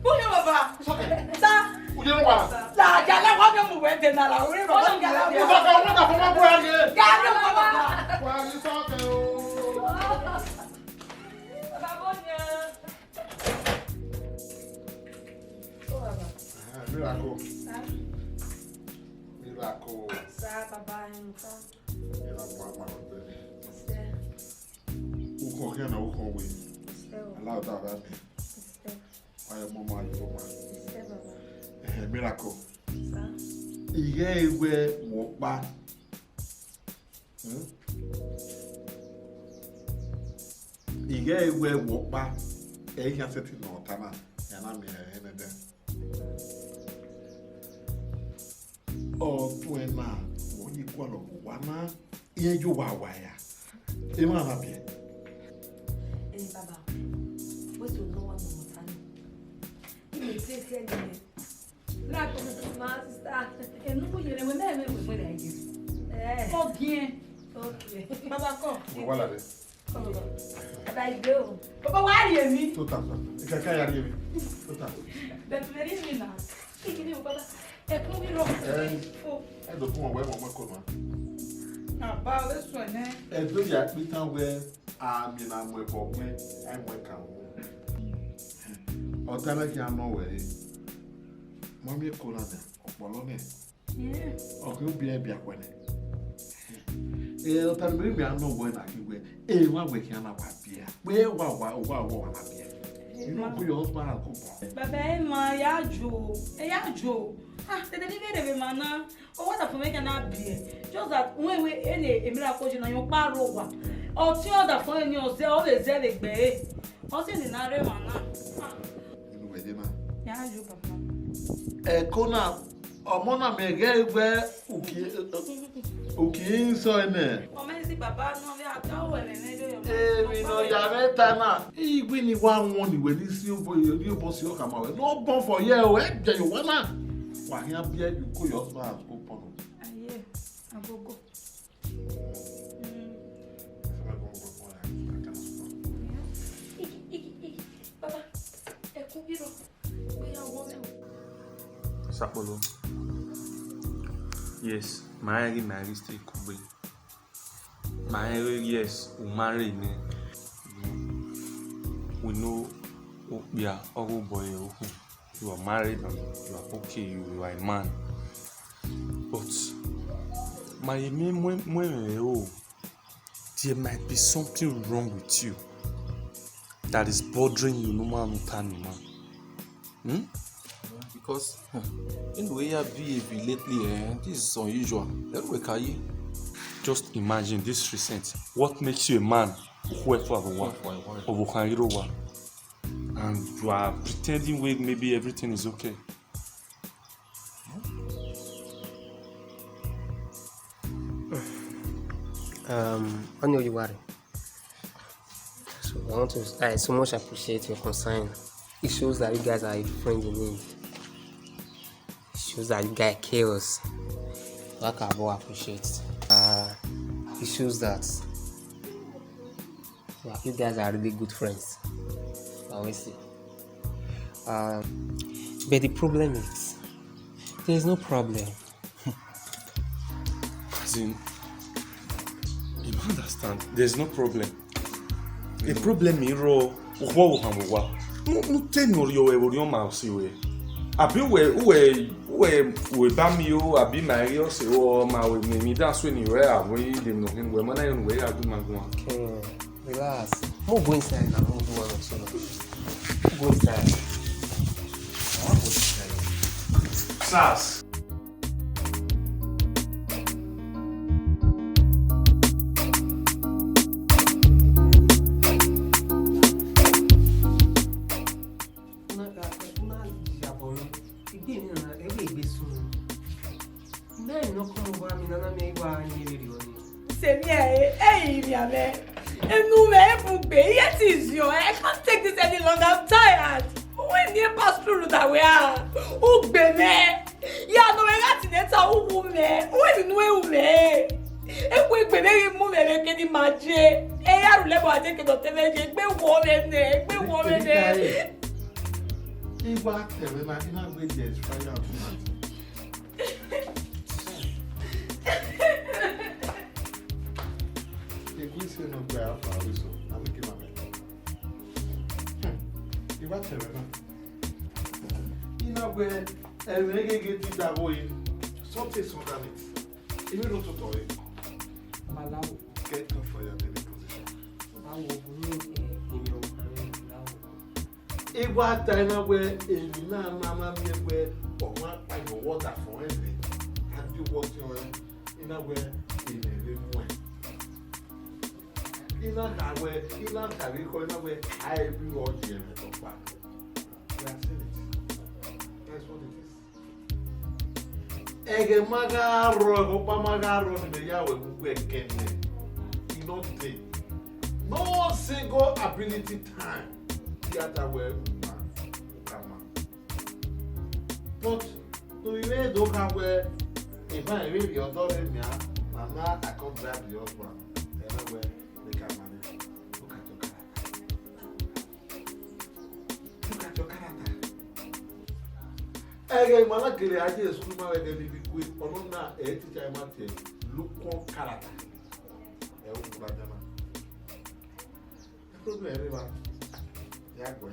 Bonya baba. It's okay. Sa. Uje no wa. La jala wa be mu we de na la. Ori baba. It's okay. What the fuck? Wa ni so ke o. Baba Bonya. Oh, Baba. Ah, miracle. Sir? Miracle. Sir, Baba, I'm fine. Miracle, I'm out there. Sir. Yana uko we. Allow that that me. Ayo mama, ayo mama. Eh, miracle. Ihe iwe wokpa. Hmm? Ihe iwe wokpa. Eh, ya seti no tana. Yana mi eh ne de. Ọ tụọ na onye kwalọ ụwa na ihe ji ụwa awa ya. Ị ma na bịa. Eh, Baba, wetin you no wan know, Mutani? If you say say anything, na to my sister. Eh, no go yere, we na we we we like you. Eh. Okay. Okay. Baba, come. We wala de. Baba, I go. Baba, why are you me? Tota, tota. Ika ka ya me. Tota. That very me na. Ike ni Baba. E ko mi ro. Eh. Oh. E do kun we mo ko ma. Na ba we so ne. E do ya pita we a mi na mo ko me. Ai mo ka mo. O ta na ki a mo we. Mo mi ko na de. Opolo ne. Ọkụ obi ebia kwene. Ee, ọtara mmiri mmiri anọ ụgbọ na igwe. Ee, nwa gwe ka na wa bịa. Wee wa wa wa wa wa na bịa. You know, put your husband and come back. Baba Emma, ya jo. E ya jo. Ah, te de ni vere ve mana. O wa ta fo me ka na bịa. Just that when we ene emira ko ji na yo pa ro wa. O ti o da fo ni o ze o le ze le gbe. O se ni na re mana. Ah. Inú wẹ̀ dé náà. Ya jo, Baba. Ẹ kó náà, ọmọ náà mi gẹ́ ìwé òkè òkè ń sọ ẹ̀ nẹ̀. Ọmọ ẹ̀ sì bàbá náà bí àtàwọ̀ ẹ̀ lẹ́nu ẹjọ́ yọ̀ọ́. Èmi náà yà mẹ́ta náà. Igwe ni wa wọn ni we ni si obo ni obo si ọkà ma we. No born for here o. E je yo wa na. Wa here be you call your husband and go porn. Aye, agogo. Mm. Igi, igi, igi. Baba, ẹ kú bírọ̀. Bóyá wọ́n mẹ́wàá. Sapolo. Yes, my area, my area still Kugbe. My area, yes, Umare ne. We know Okpia, Ogo Boye, Oku. You are married and you are okay, you, you are a man. But my me mwe mwe oh, there might be something wrong with you that is bothering you, no man, no time, no man. Hmm? Because hmm, in the way you behave lately, eh, this is unusual. Let me carry. Just imagine this recent. What makes you a man? Whoever of a one, of a one, and you are pretending way maybe everything is okay. Um, Onye Oyiwari. So I want to, I so much appreciate your concern. It shows that you guys are a friend in need. It shows that you guys care us. Like I will appreciate. Uh, it shows that, well, you guys are really good friends. I always say. Um, but the problem is, there's no problem. As in, you don't understand. There's no problem. The problem is raw. What will happen? What? No, no, tell me your way, your mouth, see way. Abi we, we, we, we ba mi o, abi my ear say o, ma we me, me dance when you were, we dem no him we mana you were, I do my go. Okay, relax. Mo go inside now, mo do one or two. Mo go inside. I wan go inside. Sars. Una ga una ya boro. Igbe ni na ewe igbe sun. Bẹ́ẹ̀ ni ọkọ mo bá mi nana mi wá ní èrè ọ̀nì. Sèmi ẹ̀ ẹ̀ yìí mi àmẹ́. Ẹnu mẹ́ ẹ̀ bù gbé. Iye ti zì ọ́. I can't take this any longer. I'm tired. When you pass through that way, ah, ó gbé mẹ́. Ya no me got in the town who me. When you know who me. Ekwe gbere mu me me kedi maje. E ya rule bo aje ke do tele je gbe wo me ne, gbe wo me ne. Igba tẹ̀wé máa fi máa gbé jẹ ìṣúráyà fún àti. Ègún ìṣe náà gbé àpò àwísọ, àmì kí màmá ẹ̀. Igba tẹ̀wé náà. Iná gbé ẹ̀rù egége dídá wọ̀nyí. Something is underneath. Èmi ló tó tọ̀ ẹ́. Malawi. Get up for your daily position. Báwo burú Igwa ta ina we emi na na na mi we o ma pa yo water for every. And you what you in a way in a way more. Ina ka we ina ka we ko ina we I be what you to pa. We are seeing it. That's what it is. Ege maga ro, go pa maga ro ni ya we mu we kene. E no dey. No single ability time. Theater we ma kama. But to be made do ka we if I really your daughter me, mama I can't drive the husband. And I we make a money. Look at your character. Look at your character. Ege mana kele aje school ma we de bi kwe. Ono na e teacher ma te. Look on character. E o kura jama. E problem e ba. Ya go e.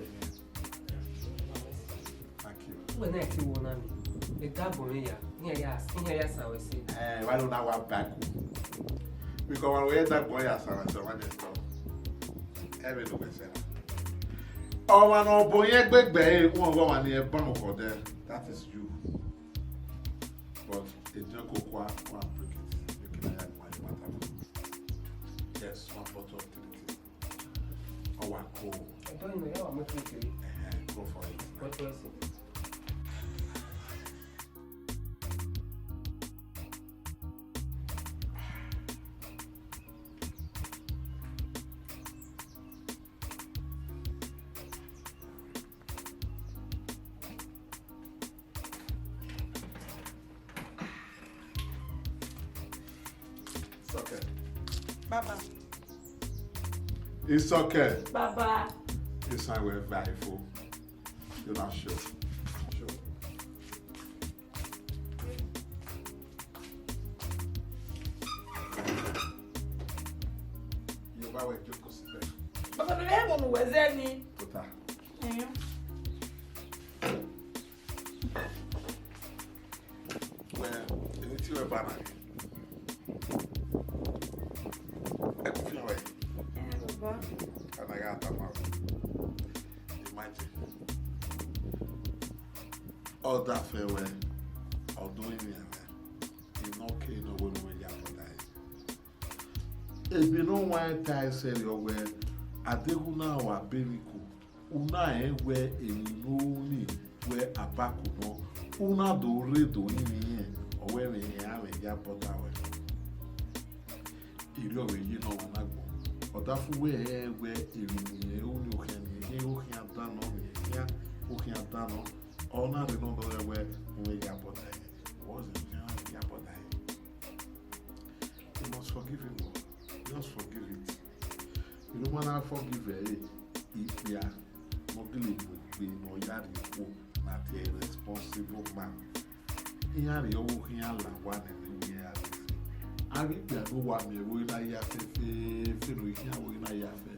Thank you. When I see one ami, e da bo ya. Ihe ya, ihe ya sa we si. Eh, why don't I want back? Because when we that boy ya sa we so when they stop. Every no we say. Ọmọ náà bọ̀ yẹn gbẹgbẹ́ ẹ̀ wọ́n wọ́n wà ní ẹ̀ bá wọn kọ̀ dẹ́. That is you. But èdè kò kó a kó a break it. You can have my matter. Yes, one bottle of three. Ọwà kò. I don't know. Yeah, I'm making three. Eh, go for it. What was it? It's okay. Baba. It's okay. Baba. This time we're very full. You're not sure. Sure. Yorùbá wẹ̀ jókòó síbẹ̀. Bàbá mi lẹ́yìn mọ̀nù wẹ̀zẹ́ ni. Tó ta. Ẹ̀yọ́. Wẹ̀, èyí tí wẹ̀ bá náà. Ẹ kò fi hàn wẹ̀. Bàbá. Kànáà yà á tà máa wẹ̀. Imagine. Ọdafẹwẹ ọdún ìrìn àrẹ iná ké iná wọnú ẹyà bọdà yìí. Ebi náà wá ẹ ta ẹsẹ rẹ ọwẹ adéhùn náà wà bẹni kù una ẹ wẹ èmi lórí wẹ abakù náà una dò rè dò ìrìn yẹn ọwẹ rẹ yẹn àrẹ yà bọdà wẹ. Ìrí ọ̀rẹ́ yìí náà wọn àgbọ̀. Ọ̀dà fún wẹ́ ẹ wẹ́ èrò nìyẹn ó ní òkè nìyẹn ní òkè àdánù nìyẹn ní òkè àdánù. Ọ̀nà rẹ̀ náà lọ́wọ́ ẹ̀wẹ́ òun ẹ̀yà bọ̀dà yẹn. Wọ́n sì ń fi hàn ẹ̀yà bọ̀dà yẹn. You must forgive him o. Just forgive it. You know when I forgive ẹ̀ ìpìyà mọ́gìlì gbogbo ìnà ọ̀yà rẹ̀ kú na the responsible man. Ihe a rịọ wụ ihe a la wa na-eme ihe ya rịsị. A rị kpịa n'ụwa ma ewe na ya fe fe fe na ihe a wụ na ya fe.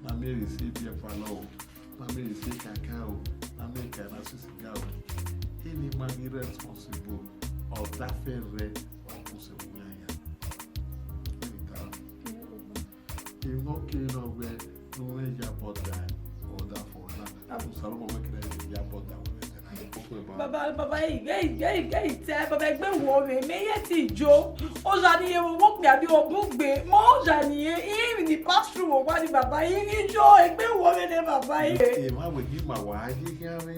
Na mere si bịa pala o. Na mere si kaka o. Na mere ka na sisi ga o. Ini ma gị responsible. Ọ dafere ọ kwụsị onwe ya. Ịta. Ìmọ̀ kí iná gbẹ lórí ìyá bọ̀dà ọ̀dà fọ̀ọ̀dà. Àbùsà ló mọ̀ pé kí lẹ́yìn ìyá bọ̀dà wọlé tẹ̀lé. Baba, baba, hey, hey, hey, hey, tẹ baba ẹgbẹ́ wo mi, mi yẹ ti jó. Ó ṣà ní ewu wọ́n pè àbí ọdún gbé. Mo ó ṣà ní e, ìrìn ní pass through wọ́n wá ní bàbá yìí ní jó ẹgbẹ́ wo mi ní bàbá yìí. Ìmọ̀ àwẹ̀ yìí mà wá yí kí á rí.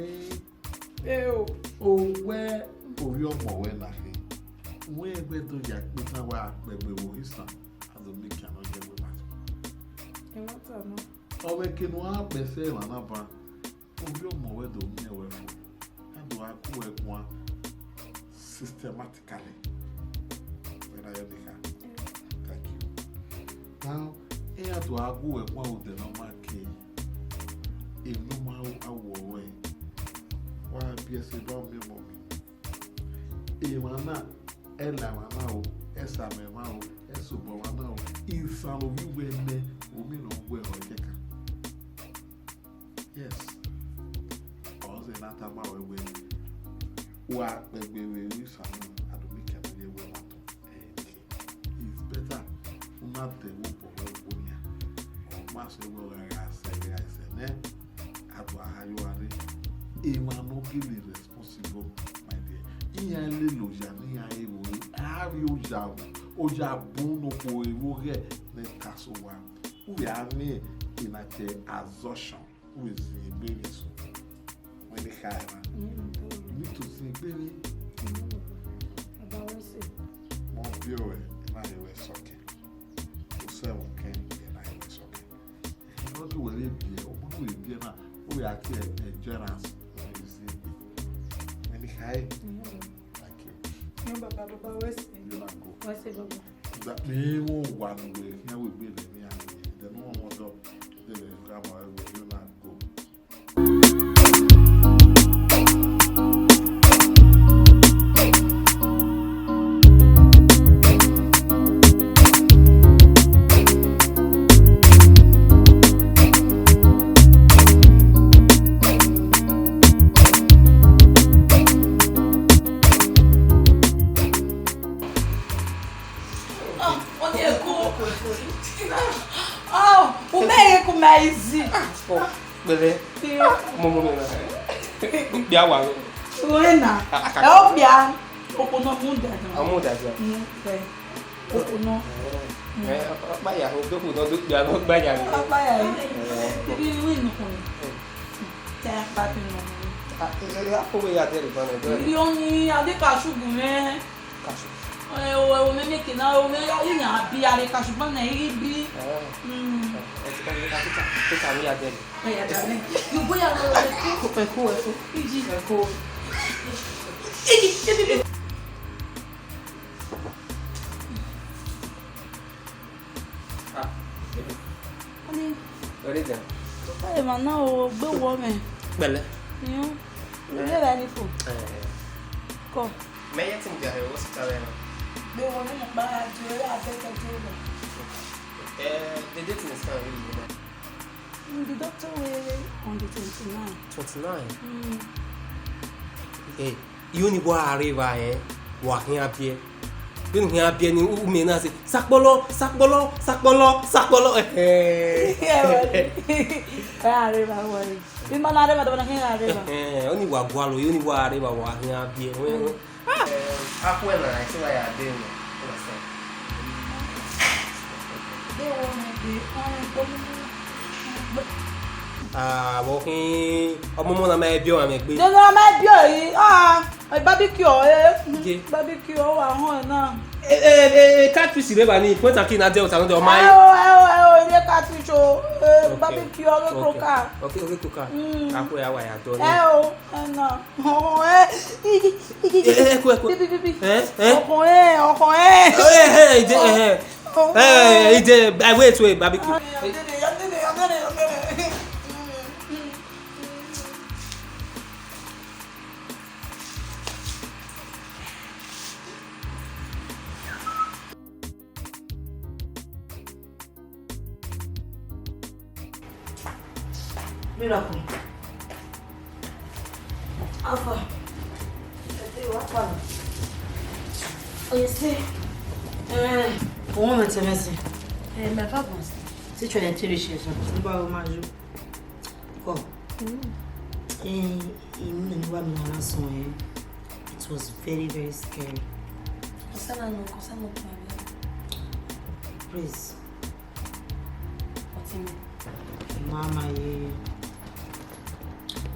Ẹ o. Òwe orí ọmọ wẹ̀ nà fi. Wọ́n ẹgbẹ́ tó yà pé táwa pẹ̀gbẹ̀ wò ìsàn. As a make cannot get way back. Ẹ wọ́n tà náà. Ọwọ́ kenu a pèsè ìwà náà bá. Orí ọmọ wẹ̀ dò mí ẹ̀wẹ̀ fún. Ẹ dùn á kú ẹ̀ kún wa systematically. Whether you make a. Thank you. Now, ẹ yà dùn á kú ẹ̀ kún wa òdè náà máa ké. Èmi ló máa wọ ọwọ́ ẹ̀. Wá bí ẹ ṣe bá mi mọ̀ mi. Èèwọ̀n náà, ẹ là wá náà o, ẹ sàmì wá o, ẹ sòbọ̀ wá náà o. Ìsàn omi wẹ̀ mẹ́, omi ló ń wẹ̀ ọ̀ kẹ́kà. Yes. Ọ̀sẹ̀ náà tá a máa wẹ̀ wẹ̀. Wà pẹ̀gbẹ̀ wẹ̀ wí sàmì, àdùnmí kẹ̀mí lé wẹ̀ wà tó. It's better. Una de wo po we wo nya. O ma se wo ra ra se ra se ne. A Ahayo are. Ema no give me responsible, my dear. Iya le lo ya ni ya ewo. Ari o ya. O ya bunu ko ewo ge ne taso wa. U ya ni ina ke assumption. U is in business. When they hire man. You need to sing, baby. About what say? More pure, na ewe soke. O se o ken, na ewe soke. Not to worry, be o, o be be na. O ya ke endurance. When they hire. Thank you. No, Baba, Baba, where's it? You not go. Where's it, Baba? That me won't one way. Here we be the me and the no one want up. They will come out. You not go. Ah, ọ na-ekwu. Ah, ume ya kuma izi. Bele. Mo mo me na. Bia wa. Wena. Aka. E o bia. Oku no mu da. Amu da ja. Mm, okay. Oku no. Eh, apa ya? O doku no do bia no gba ya ni. Apa ya? Ibi ni win ko. Te pa pe no. Ah, ya ko we ya de ba na. Ibi oni ade ka sugu me. Cashew. Eh, o, o, me make na, o, me, o, ina bi are cashew, but na iri bi. Ah. Mm. Eh, eh, eh, eh, eh, eh, eh, eh, eh. Eh, ya, dale. You go ya, lo, lo, lo. Eko, eko. Iji. Eko. Iji, iji, iji. Ah, baby. Honey. What is that? Hey, man, now, be woman. Bele. You? You get any food? Eh. Come. Me yet in the hospital now. Be woman, but I do, I beg you. Eh, the date is fine, really, you know. Mm, the doctor will on the twenty-nine. Twenty-nine? Mm. Hey, you only go arrive, eh? Wa hin abie. You hin abie ni u me na say, "Sakpolo, sakpolo, sakpolo, sakpolo." Eh. Yeah, well. Arrive, well. Bí mo náà rẹ́bà tó bá náà kí n rà rẹ́bà. Eh, ó ní ìwà gualo, ó ní ìwà rẹ́bà wà ní abí ẹ̀. Wọ́n, wọ́n. Ah! Eh, akú ẹ̀ náà, àìsí wáyà dé nù. Dé wo ni dé? Wọ́n ní tó mú. Ah, wọ́n kí ọmọ mọ́ náà máa bí ọmọ mi gbé. Jọ́nà máa bí ọ̀yí. Ah, barbecue, eh. Ike. Barbecue, ó wà hàn náà. Eh, eh, eh, eh, catfish rẹ bá ní point and kill na jẹ́ ọ̀tá lọ́dọ̀ ọmọ ayé. Ẹ o, ẹ o, ẹ o, ilé catfish o. Eh, okay. Barbecue, ọ̀rẹ́ croquant. Okay, okay, croquant. Mm. Akọ ya wà yàtọ̀ ni. Ẹ o, ẹ nà. Ọkàn ẹ. Eh, eh, ẹ kú, ẹ kú. Bíbí, bíbí. Eh, eh. Ọkàn ẹ, ọkàn ẹ. Eh, eh, ìdè, eh, eh. Ọkàn ẹ. Eh, ìdè, eh, wait, wait, barbecue. Ah, yeah, yeah, yeah. Miracle. Alpha. Oh, you see? Eh, for one minute, Mercy. Eh, my father. See, try and tell you, she's not. Come. Mm. Eh, in the one last one, eh, it was very, very scary. Kò sẹ́nà nù, kò sẹ́nà nù. Please. Ọtí mi. Mama, ye.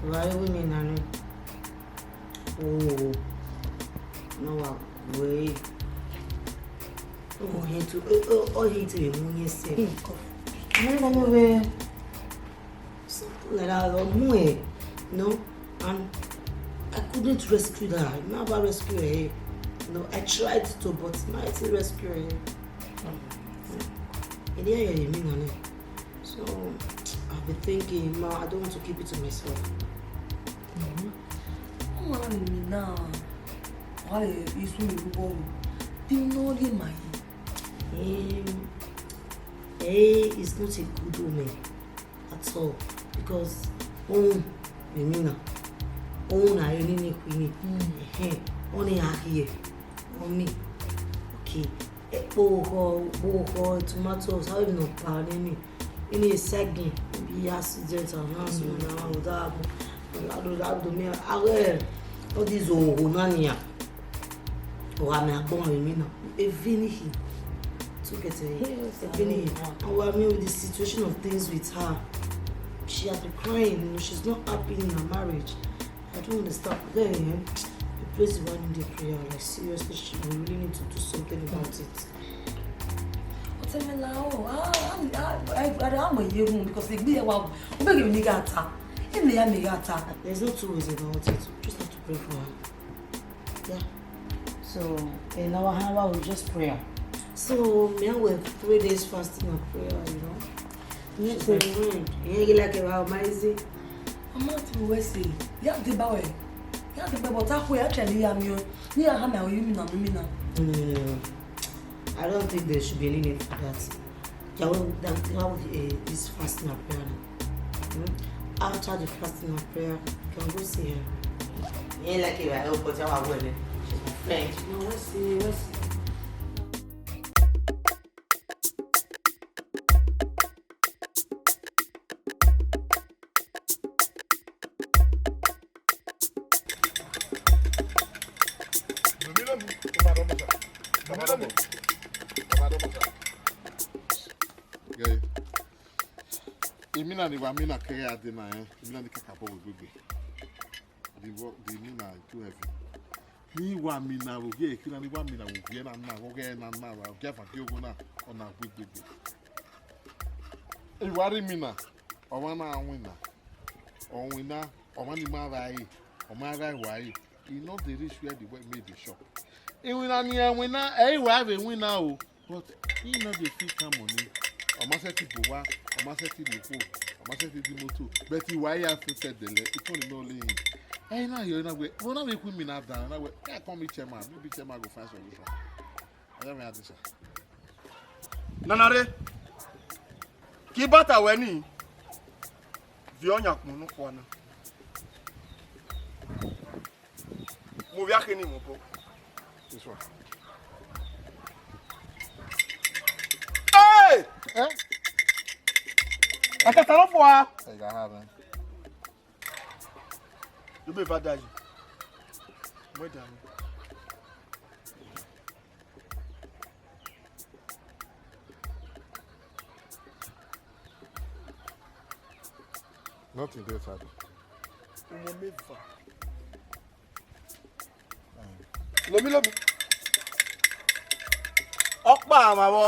Why we mean, I know. Oh, no, wait. Oh, he too, oh, oh, he too, yes, sir. I don't know where. Something like that, or more, eh, you know, and I couldn't rescue her. I never rescue her. You know, I tried to, but I didn't rescue her. And yeah, yeah, you mean, honey. So, I've been thinking, ma, I don't want to keep it to myself. Mm-hmm. Come on, me now. Why you soon you go? Be no, my. Um, A is not a good woman at all, because òun èmi náà, òun náà ẹni ní ìpín ní ẹ̀hẹ́n, wọ́n ní ààyè wọ́n ní, okay, epo ọkọ̀, epo ọkọ̀, tomatoes, how you know pa nínú? Ini a second, maybe accident and now so now with that happen. And I do that to me. I wear all these ogo nania. Or I'm a born with me now. A vini him. To get a a vini him. And what I mean with the situation of things with her, she has been crying. You know, she's not happy in her marriage. I don't understand. Then, eh, the place is one in the prayer. Like, seriously, she, we really need to do something about it. Otemela, oh, ah, ah, ah, I, I, I'm a young because they be a wow. Who make me get attack? Him me, I me get attack. There's no two ways about it. Just have to pray for her. Yeah. So, in our hour, we just prayer. So, me, I will three days fasting and prayer, you know. Yes, sir. Ìyẹn yìí lákẹ́ wa ọmọ ẹ sí. Ọmọ tí mo wẹ́ sí, yá ti bá wẹ̀, yá ti bẹ̀ bọ̀ tá a kó yá tẹ̀lé ya mi o, ní àhá mi àwọn yóò mi nà mí mi nà. Mm, I don't think there should be any need for that. Yàwó that how uh, this fasting and prayer. Hmm? After the fasting and prayer, you can go see her. Yeah, like you, I hope, but I will. She's my friend. No, let's see, let's see. Guy, èmi náà ni wà mí náà kẹ́rẹ́ adé náà ẹ̀ èmi náà ni kàkà bọ̀ wò gbégbé. The wo- the mi náà too heavy. Ní wà mí náà wò yẹ kí náà ní wà mí náà wò yẹ náà náà wò yẹ náà náà wò yẹ fà kí ogun náà ọ̀nà gbégbégbé. Ìwárí mi náà ọmọ náà wìn náà ọ̀wìn náà ọmọ ni máa ra yìí ọmọ ara ìwà yìí e no dey reach where the well made dey shop. Ìwìn náà ni ẹ̀wìn náà ẹ̀ ìwà rẹ̀ wìn náà o. But he no dey fit come money. Omaseti Bowa, Omaseti Loko, Omaseti Dimoto. But he why have to set the le it only no only him. Hey now you know we we not make me now down. Now we I come meet chairman. Maybe chairman go find solution. I don't have this. Nanare. Kibata weni. Vionya kunu kwana. Mo bia kini mo ko. This one. Hey! Eh? Aka taro fo a. Ega ha ben. You be fada ji. Mo da ni. Nothing dey inside. Umo meva. Lomi lomi. Ọkpa amawo.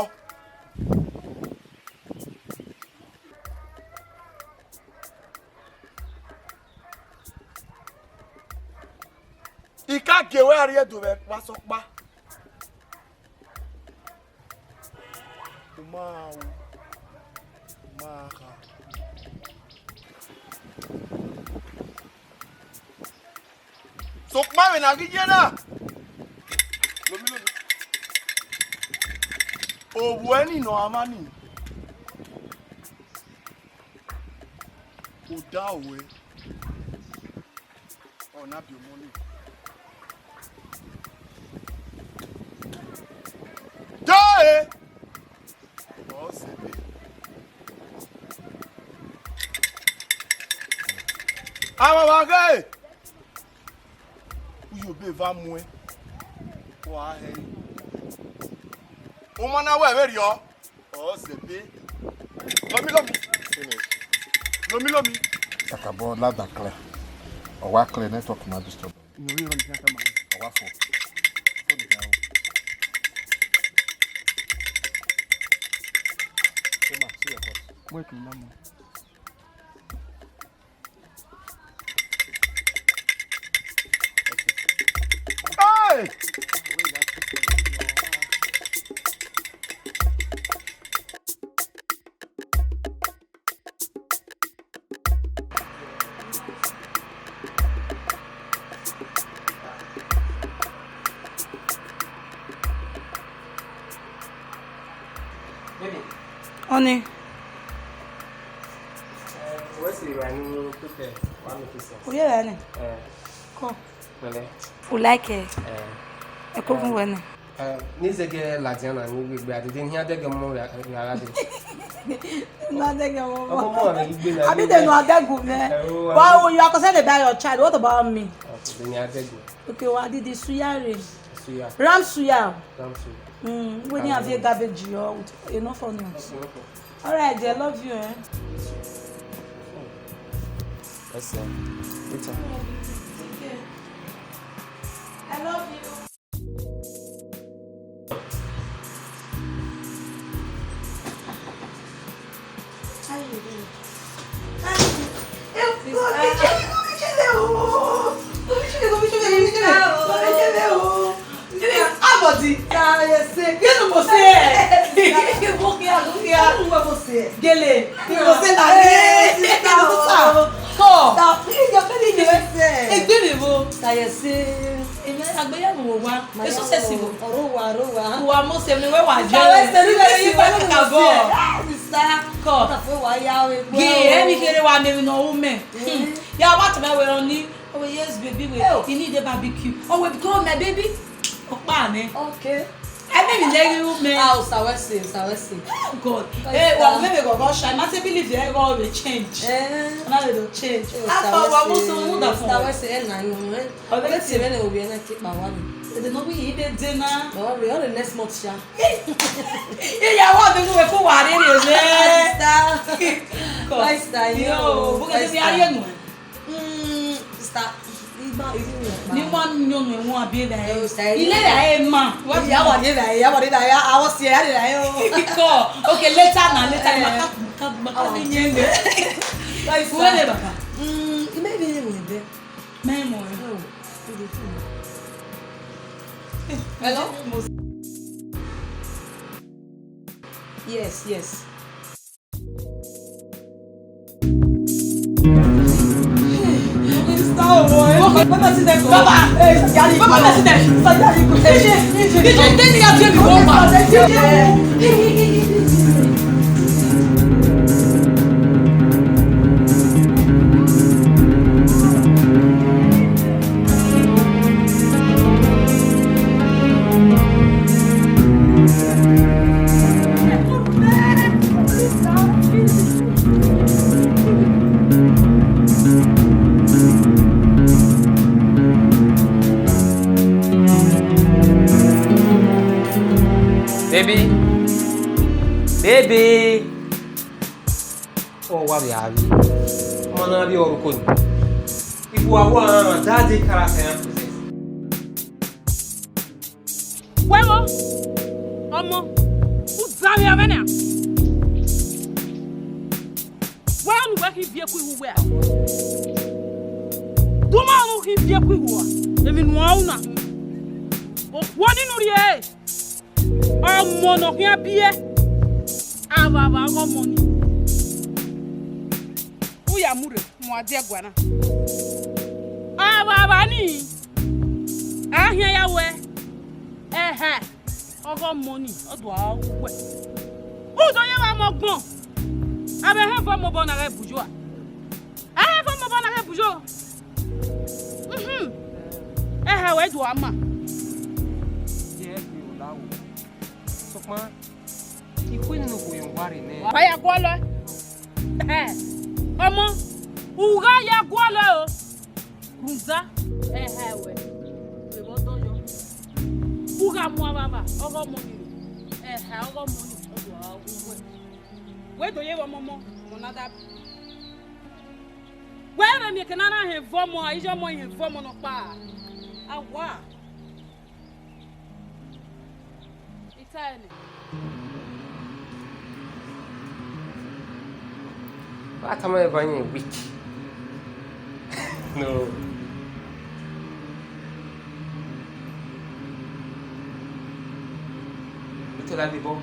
Ika gewe ari edo ve pasokpa. Uma o. Uma ka. Sokpa we na gije na. Lomi lomi. Obu eni no amani. Oda owe. Ona bi omoni. Joe. Osebe. Awa wage. Uyo be va mue. Wa he. O mana we be rio. Osebe. Lomi lomi. Finish. Lomi lomi. Kakabo loud and clear. Owa clear network na disturb. No, you don't have to. Owa fo. Fo de ka o. Come on, see your boss. Wait, no more. Hey! Baby. Honey. Eh, what's the right new picture? One of the sense. Oh, yeah, honey. Eh, Come. Pẹ̀lẹ́. Ulaike. Eh, Eko fun wene. Eh, ni zege ladiana ni gbegbe adede ni adege mo ya ya de. Na adeg, ọmọ. Ọmọ mọ mi igbe na. Abi dem no adeg me. Eh, oh, wow, you are concerned about your child. What about me? Okay, then you adeg me. Okay, wa didi suyare. Suya. Ram suya. Ram suya. Mm, when you have your garbage, you are with enough onions. Okay, okay. All right, dear, love you, eh? Yes, sir. Later. Take care. I love you. How you doing? How you doing? Sister. Abọ̀dì. Káyọ̀sé. Kí ló mọ̀ sí ẹ̀? Mo kí a, mo kí a. Kí ló mọ̀ sí ẹ̀? Gèlè. Kí ló mọ̀ sí ẹ̀? Làlẹ́. Kí ló mọ̀ sí ẹ̀? Kọ́. Ẹgbẹ́ mi wo? Káyọ̀sé. Èmi àgbéyẹ̀wò wò wá. Èso sẹ̀sì wò. Ọ̀rọ̀ wà, ọ̀rọ̀ wà. Wà mo sẹ̀mi wẹ́ wà jẹ́. Káyọ̀sé, mi wẹ́ yí pẹ̀lú kàkà bọ̀. Kọ́. Gèlè, ẹ̀mí kéré wa mẹ́rin náà ó mẹ́. Ya wá tẹ̀mẹ́ wẹ̀rọ ní. Oh yes, baby, wait. You need a barbecue. Oh, we go, my baby. Opa, ne? Okay. I mean, you me. Ah, Sawese, Sawese. Oh God. Eh, well, maybe go go shine. I say believe you go will change. Eh. Now they don't change. After one month, so who that for? Sawese, eh, na you, eh. Oh, let's see when we will be in a keep my one. They don't be eat the dinner. Don't worry, all the next month, sha. Yeah, yeah, what do we go worry, eh? Sister. My sister, yo. Yo, look at the area. Mm, sister, igba, igba. Ni ma nyo nyo mo abi da e. Ile da e ma. What ya wa de da e, ya wa de da e. I was here, I did da e. Ko. Okay, later na, later na. Ka, ka, ka, ka, ni nyo nyo. Where the baba? Mm, it may be in there. My mo. Oh, it is. Hello? Yes, yes. Baby. Baby. Oh, what are you? Mana bi oruko ni. Ibu awa daddy character and presence. Wewe, ọmọ, uzami avena. Wewe ni wewe hivye kuiwe. Duma ni hivye kuiwe. Emi nwa una. O wani nurie. Ọmọ no hia bie. Ava va ọmọ ni. Uya mure. Mwadia gwana. Aba bani. Ahia ya we. Ehe. Ogo money. Odo awe. Udo ye wa mo gbon. Abe he fo mo bona re bujo a. Abe he fo mo bona re bujo. Mhm. Ehe, we do ama. Ye bi o lawo. Sokma. Ikwe no go yon ware ne. Wa ya gwalo. Eh. Omo. Uga ya gwalo o. Runza. Eh, eh, we. We go do yo. Uga mo baba. Ogo mo ni. Eh, eh, ogo mo ni. Ogo mo ni. We do ye wa momo. Mo na da. We re mi ke na na he vo mo, a ijo mo he vo mo no pa. Awa. Itane. What am I buying a week? No. Little Ladibo.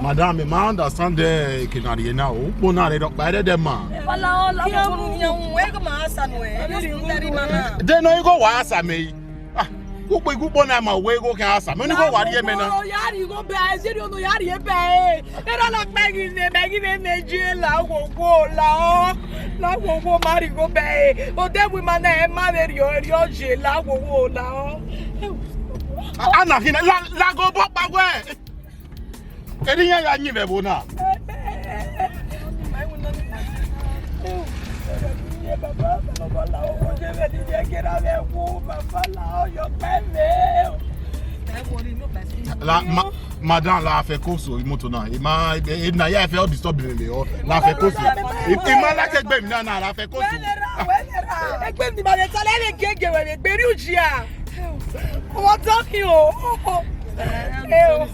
Madam, ma understand the kinari na o. Ukpo na re do pa re de ma. Wala, wala, mo ko ni yan we ko ma sa no e. Yo su dari mana. De no igo wa sa me. Ah, ukpo, ukpo na ma we go ka sa. Me ni go wa ri me na. O ya ri go be, se ri o no ya ri e be. E ra la pe gi ne, be gi ne ne je la wo wo la o. La wo wo ma ri go be. O de wi ma na e ma be ri o, ri o je la wo wo la o. Ana hina la, la go bo pa we. Eri ya ya nyi be bo na. La ma, madam la fe koso imoto na. Ima e na ya fe o disturb me me o. La fe koso. I, ima la ke gbe mi na na la fe koso. Egbe mi ma le tale le gege we le gberi uji a. Ọmọ tán ni o. Ẹ o.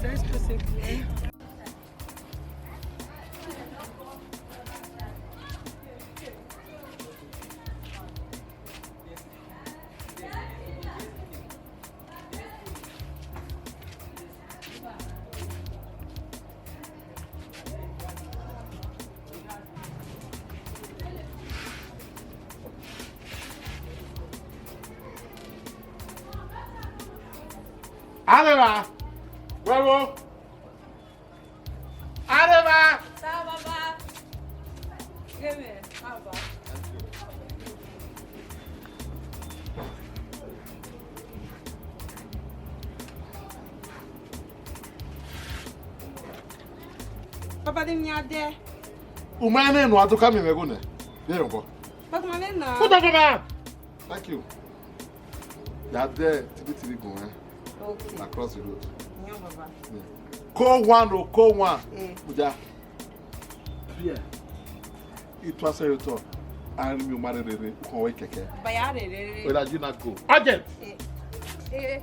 Arẹwà, wẹ́wọ́. Arẹwà. Sá bàbá. Gẹ́mẹ̀, bàbá. Bàbá de mi adé. Umane no atuka mi megune. Yero ko. Bàbá ma le na. Kuta bàbá. Thank you. They are there, three three go, eh? Okay. Across the road. Yan bàbá. Yeah. Call one, oh, call one. Eh. Uja. Fear. It was a to. And you marry the, the, the keke. Baya re re re. Whether you not go. Urgent. Eh. Eh.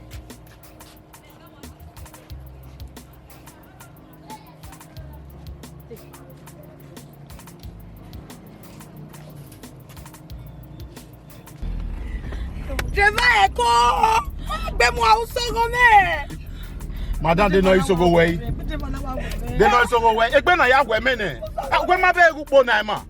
Driver eko. Gbe mu awuso go me. Madam, they know you so go way. They know you so go way. Egbe na ya gwe me ne. Ah, gwe ma be egu po na ma.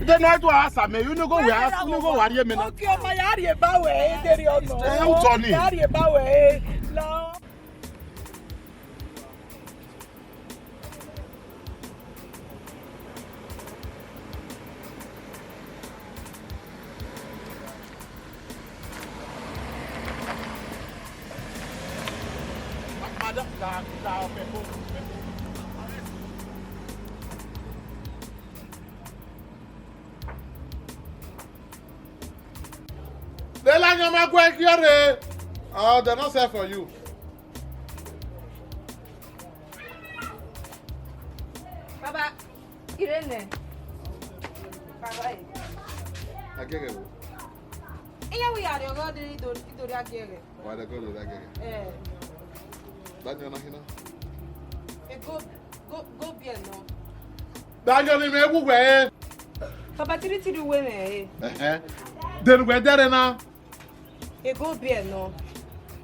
They know to ask me. You no go we ask. You no go worry me na. Okay, my yari ba we. They don't know. Eh, who told me? Yari ba we. No. They like your man quick here. Oh, they're not set for you. Baba, Irene. Baba, eh. Agege wo? Iya wi are ogo de ido ido ri agege. Wa de go lo agege. Eh. Dani ona hina. E go go go bi e no. Dani ni me wu we. Baba tiri tiri we me. Eh eh. Den we dere na. E go bi e no.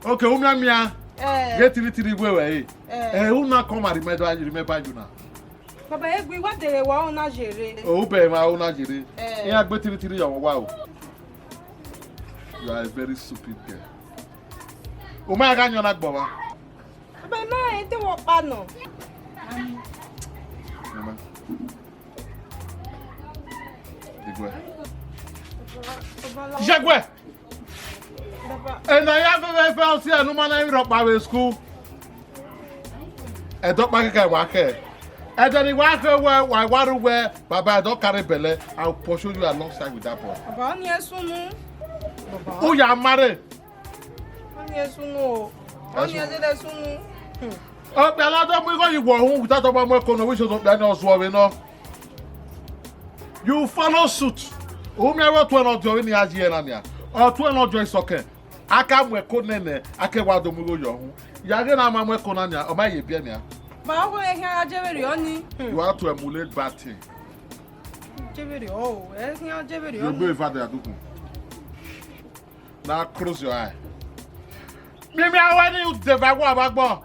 Okay, umia mia. Eh. Get tiri tiri we we. Eh. Eh, who na come and remember you remember you now? Baba egwi wa dere wa ona jere. Oh, ube ma ona jere. Eh. Iya gbe tiri tiri yo wa o. You are a very stupid girl. O ma ga nyo na gbo wa. Baba ma e te wo pa no. Mama. Igwe. Jegwe. Ena ya fe fe o si anu mana iro pa we school. E do pa ke wa ke. E do ni wa ke we wa wa ru we baba e do carry belle. I will pursue you alongside with that boy. Baba ni esunu. Baba. O ya marry. Ni esunu. Ni esunu. O pe la do mu ko yi wo hun without obo mo ko no wi so to pe ni osu owe no. You follow suit. Umi awo tu eno jo ni aji ena nia. O tu eno jo isoke. Aka mwe ko nene, ake wa do mu yo hu. Ya ge na ma mwe ko na nia, o ma ye bia nia. Ma o ko e kan ajeweri oni. You have to emulate bad thing. Ajeweri o, e kan ajeweri oni. You go father aduku. Now close your eye. Mimi awani you deva wa bagbo.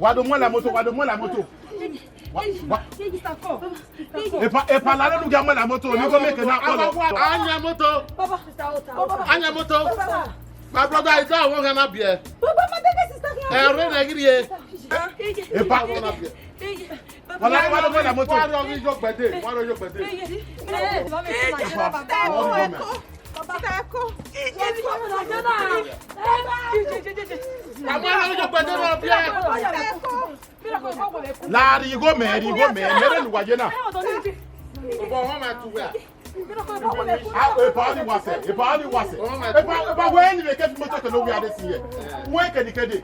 Wado mo la moto, wado mo la moto. Wa- wa- Epa, epa, la nu ga mo la moto, ni go make na kolo. Anya moto. Anya moto. My brother, is that one gonna be? Eh, re na giri e. Epa, wala wado mo la moto. Wa ro yo gbede, wa ro yo gbede. Epa, wa ro yo me. Mama, no, you better not be. La ri go me, ri go me, mere lu wa je na. Obo wọn ma tu wa. Ah, epa ni wa se, epa ni wa se. Epa, epa we ni me ke fi moto ke lo wi ade si ye. We ke ni kede.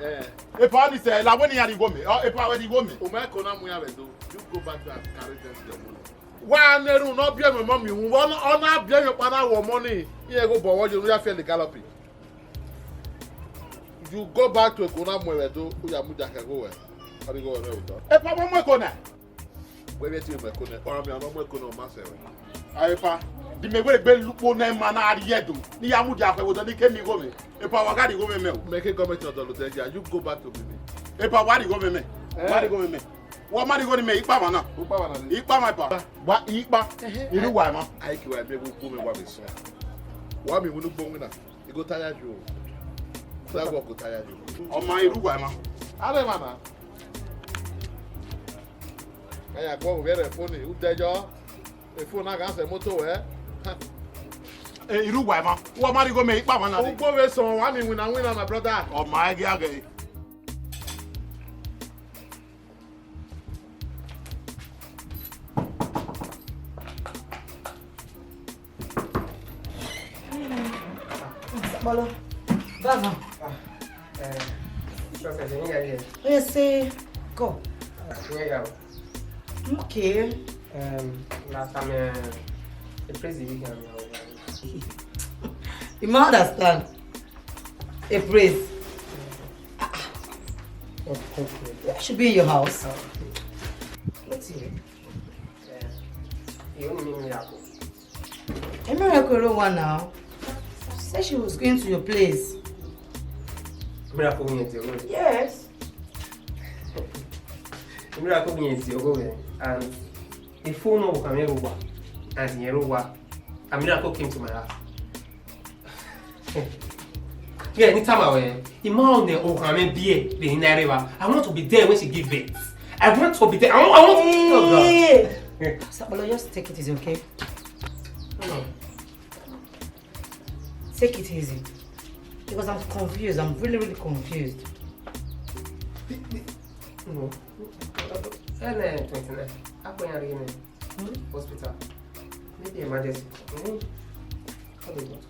Epa ni se, la we ni ya ri go me. Oh, epa we ri go me. O ma ko na mu ya we do. You go back there and carry them your money. Wa neru no bi eme mo mi wu. Ona ona bi eme pa na wo money. Iye go bo wo yo ya fe le gallop. You go back to Ekona Mwewedo, Uyamuja Kagowe. Ari go we uto. Epa mo mo Ekona. We be ti mo Ekona. Ora mi ano mo Ekona o ma se we. Epa, di me we gbe lupo na ma na ari edo. Ni Yamuja Kagowe do ni ke mi go me. Epa wa ga di go me me o. Make a comment on the Luteja. You go back to Benin. Epa wa di go me me. Wa di go me me. Wa ma di go ni me ipa ma na. Upa wa na ni. Ipa ma pa. Wa ipa. Iru wa ma. Ai ki wa me go go me wa me so. Wa mi wonu gbongu na. E go tire you. That work go tire you. O ma iru wa ma. Are ma na. Aya go we re phone u dejo. E phone na ga se moto we. Eh, iru wa ma. Wa ma di go me ipa ma na. Ugbo we so wa mi wina wina, my brother. O ma ege age. Bolo. Baba. Eh, sure, sir, you get here. Yes, sir. Go. Yeah, yeah. Okay. Um, last time, uh, the praise the weekend. You might understand. A praise. Ah, ah. That should be in your house. What's here? Yeah. You only mean miracle. A miracle, no one now. She said she was going to your place. Miracle means you know. Yes. Miracle means you go there and the phone no can ever work. And you ever work. A miracle came to my house. Yeah, anytime I wear, Ima on the Ohame beer, the Inareva. I want to be there when she give birth. I want to be there. I want, I want to. Oh, God. Hey. Sabolo, just take it easy, okay? Mm. Take it easy. Because I'm confused. I'm really, really confused. No. N twenty-nine. Akoya Rene. Hmm? Hospital. Maybe emergency. Hmm? How do you want?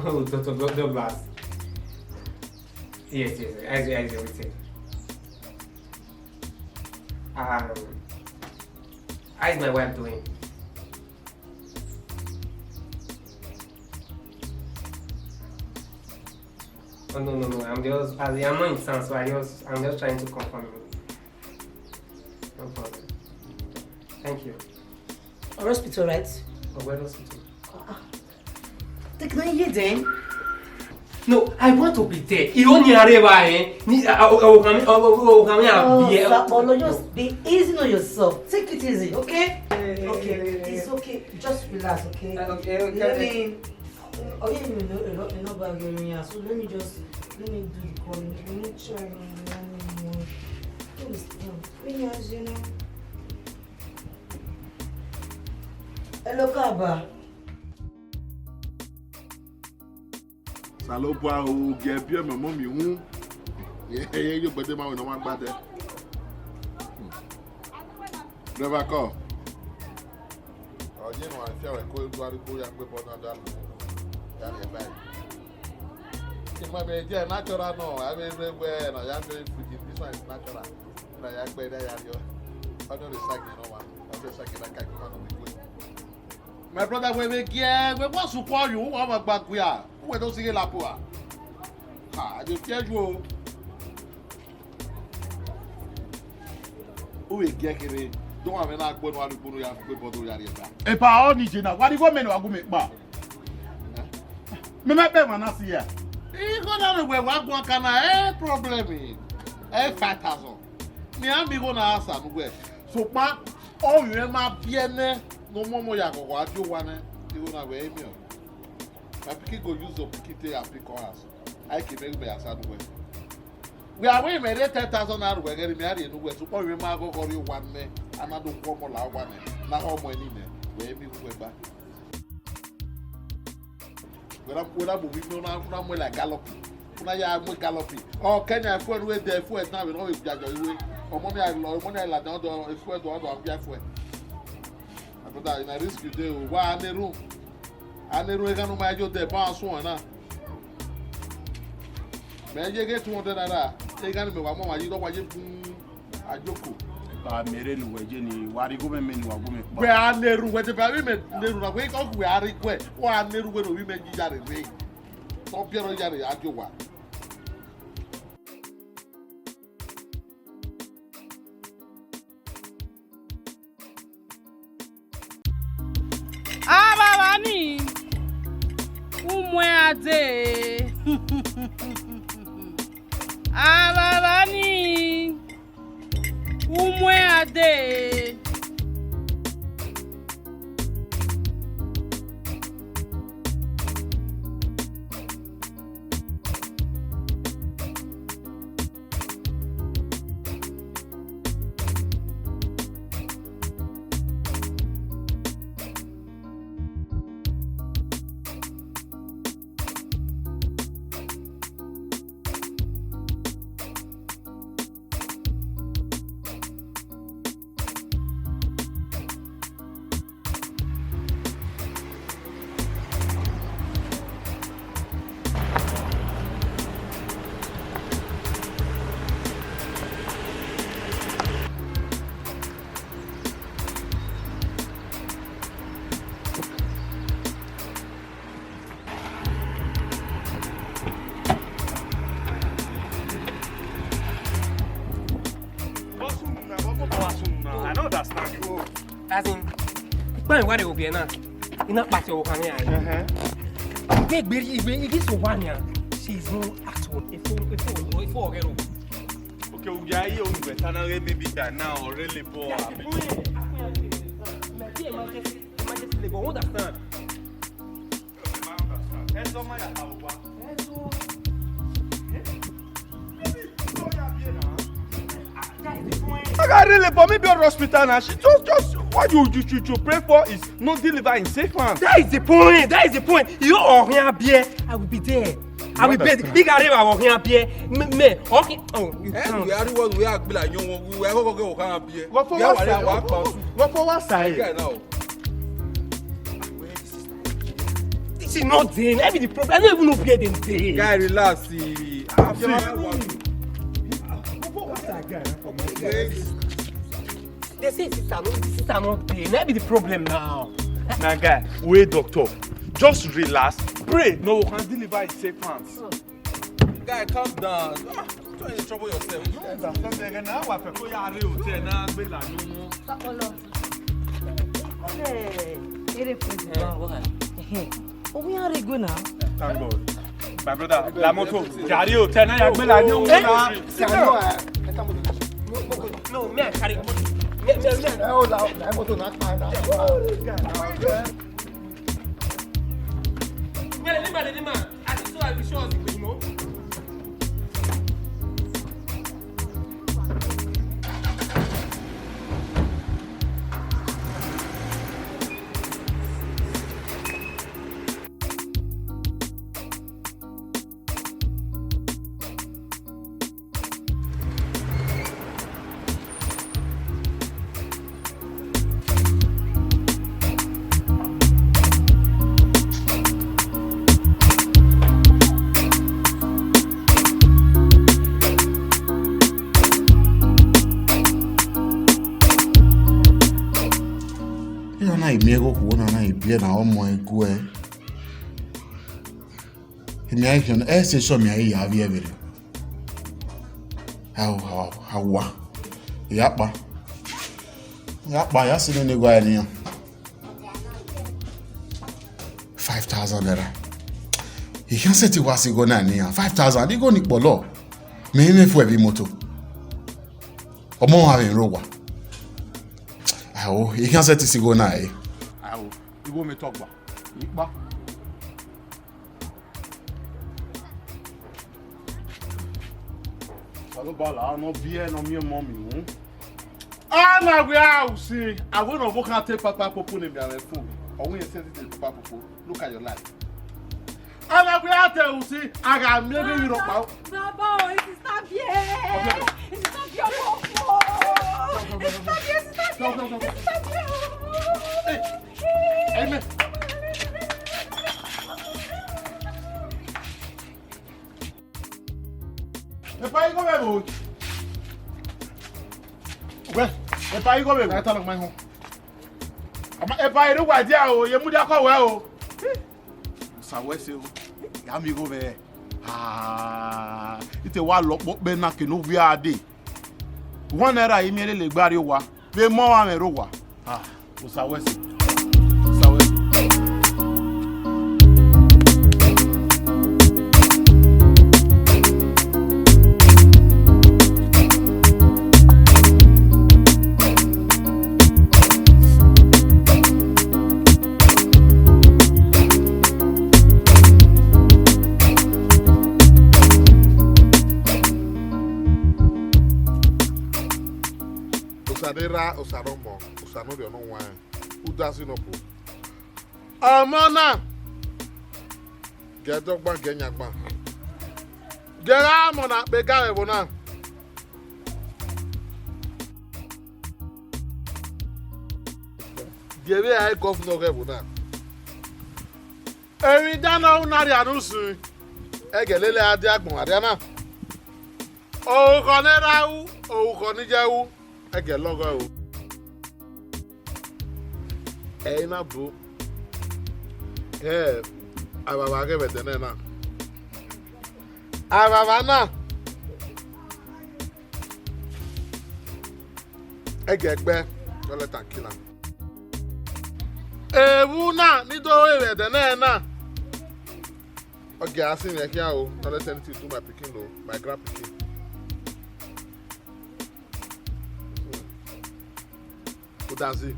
Oh, Doctor Douglas. Yes, yes, I see, I see everything. Um, how is my wife doing? Oh, no, no, no. I'm just, as I'm not in town, so I just, I'm just trying to confirm. No problem. Thank you. Or hospital, right? Ogbeni Hospital. Take na here then. No, I want to be there. Ìró ni arẹwà ẹ̀. Ní ọ̀hún mi àbí ẹ̀. Sapolo, just be easy on yourself. Take it easy, okay? Okay, it's okay. Just relax, okay? Uh, okay, okay. Let me. Oh yeah, you know, you know, you know about your ring, so let me just let me do the calling. Let me try and let me know. Please, let me ask you now. Hello, Kaba. Salobu ahụ ga-ebi ememe mi hụ. Ihe ihe obodo ma wena nwa gbade. Driver call. Ọjọ́ ìwọ̀n àti àwọn ẹ̀kọ́ ìlú arúgbó ya pé bọ́nà dá lù. Yàrá ẹ̀ báyìí. Ìmọ̀ mi jẹ́ natural náà, àbí ewé ewé náà yà bẹ́ẹ̀ fìdí, this one is natural. Náà yà gbẹ́ dá yà yọ. Ọdún rẹ̀ ságì náà wà, ọdún ságì náà ká ìkọ́mọ̀ náà wíwé. My brother, we we get we want to call you. Who am I back we are? Who we don't see la poa? Ah, I dey tell you. Who we get kere? Don't have ena gbonu alugbonu ya gbe bodo ya riba. Epa oni jena. Wadi go menu agume pa. Me me be mana si ya. Iko na we wa gwa kana eh problem. Eh five thousand. Mi am bi go na asa no we. So pa o yẹn ma bi ene no mo mo ya koko adi o wa ne. Iko na we mi o. My pikin go use your pikin take and pick up house. I can make me asa no we. We are we me ten thousand naira we get me ari no we. So pa we ma go go ri one ne. Another ko mo la one ne. Na ho mo ni ne. We mi we ba. Whether whether we no na na mo like galloping. Una ya mo galloping. Oh Kenya if we dey if we now we no we jajo iwe. Omo mi I love, omo mi I like don do if we do do am if we. My brother, in a risk you dey o. Wa aneru. Aneru e kanu ma jo de ba so na. Me je get two hundred naira. E kanu me wa mo wa yi do wa je bun ajoko. Ba mere nu we je ni wa ri go me me ni wa go me pa. We aneru we de ba we me neru na we ko we ari we. Wa aneru we no we me ji jare we. To bi ro jare ajo wa. Ababa ni umwe ade. Ababa ni umwe ade. Boss, una, boss, boss, una. I don't understand. As in, kpɛn wa de o biɛ na. Ina pati o kan ya. Ke gberi igbe igi so wa nya. She is no at all. Ifo ifo ifo ogero. Okay, we are here, we were telling maybe that now or really poor. Emergency labor, understand? I got really, but maybe your hospital now. She just, just what you, you, you, you pray for is no deliver in safe hands. That is the point. That is the point. You are here, beer. I will be there. I will be there. Big arrive, I will here, beer. Me, me. Okay. Oh, you Eh, we are the one we are like you. We are going to go here. Wọ́n fọwọ́ sá wọ́n fọwọ́ sá ẹ̀. Guy now. This is not there. Let me the problem. I don't even know where they dey. Guy, relax. See, I'm See, sorry. They say sister no sister no dey. Na be the problem now. Na guy, wey doctor, just relax, pray, no can deliver in safe hands. Guy, calm down. Ah, don't you trouble yourself. You understand? Now I go ya re hotel na gbe la no mo. Sapolo. Ere present. Eh, what? Ehe. Omi are go na. Thank God. My brother, la moto, jari o, tena ya gbe la ni o na. No, me I carry. Me, me, me. Ẹ o la, la moto na pa na. Me, leave man, leave man. As you saw, I be sure, you know. Ina na imi ego kuona na ibie na omo egwe. Imi ayi hion e se so mi ayi ya vi evere. How how how wa. Ya pa. Ya pa ya si ni gwa ni. Five thousand naira. Ihe nseti wa si go na ni ya. Five thousand igo ni polo. Me me fu ebi moto. Omo wa mi ro wa. Awo, ihe nseti si go na e. Awo, ibo mi talk ba. Ipa. Salo bala no bie no mi mo mi hu. Ana gwe ausi, awo no bo kan te papa popo ne mi ame fu. Owo yen se te papa popo. Look at your life. Ana gwe ate usi, aga mi be ro pa. Baba, o, it is not here. It is not your fault. It is not here, it is not here. It is not here. Amen. Epa igo bebo. Well, epa igo bebo. I tell my home. Ama epa iru wa dia o, ye mu dia ko we o. Sa we se o. Ya mi go be. Ah, ite wa lo po pe na ke no we ade. One naira yi mi le le gbari wa. Be mo wa me ro wa. Ah, o sa we se. O sa we se. Osadera, Osaromo, Osanori ono wine. Who does it not put? Amana. Gedogba genyagba. Gera amana pe gare bona. Gere ai governor ge bona. Eri dana unari anusu. Egelele adi agbon ariana. Oukọ ne rau, oukọ ni jẹu, ẹgẹ lọgọ o. Ẹyin na bro. Ẹ, ababa gẹbẹtẹ náà náà. Ababa náà. Ẹgẹ gbẹ, don't let am kill am. Ewu náà, nítorí ẹ̀rẹ̀dẹ̀ náà náà. Okay, I see me here. Oh, don't let anything do my pikin, though, my grand pikin. Who does it?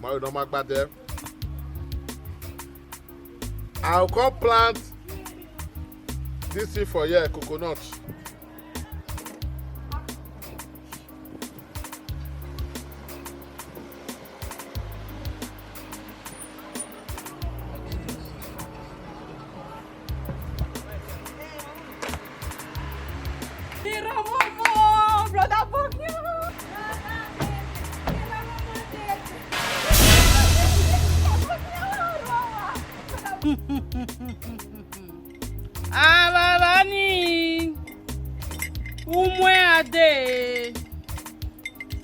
My normal bad there. I'll come plant this thing for here, coconut. Ababa ni umwe ade.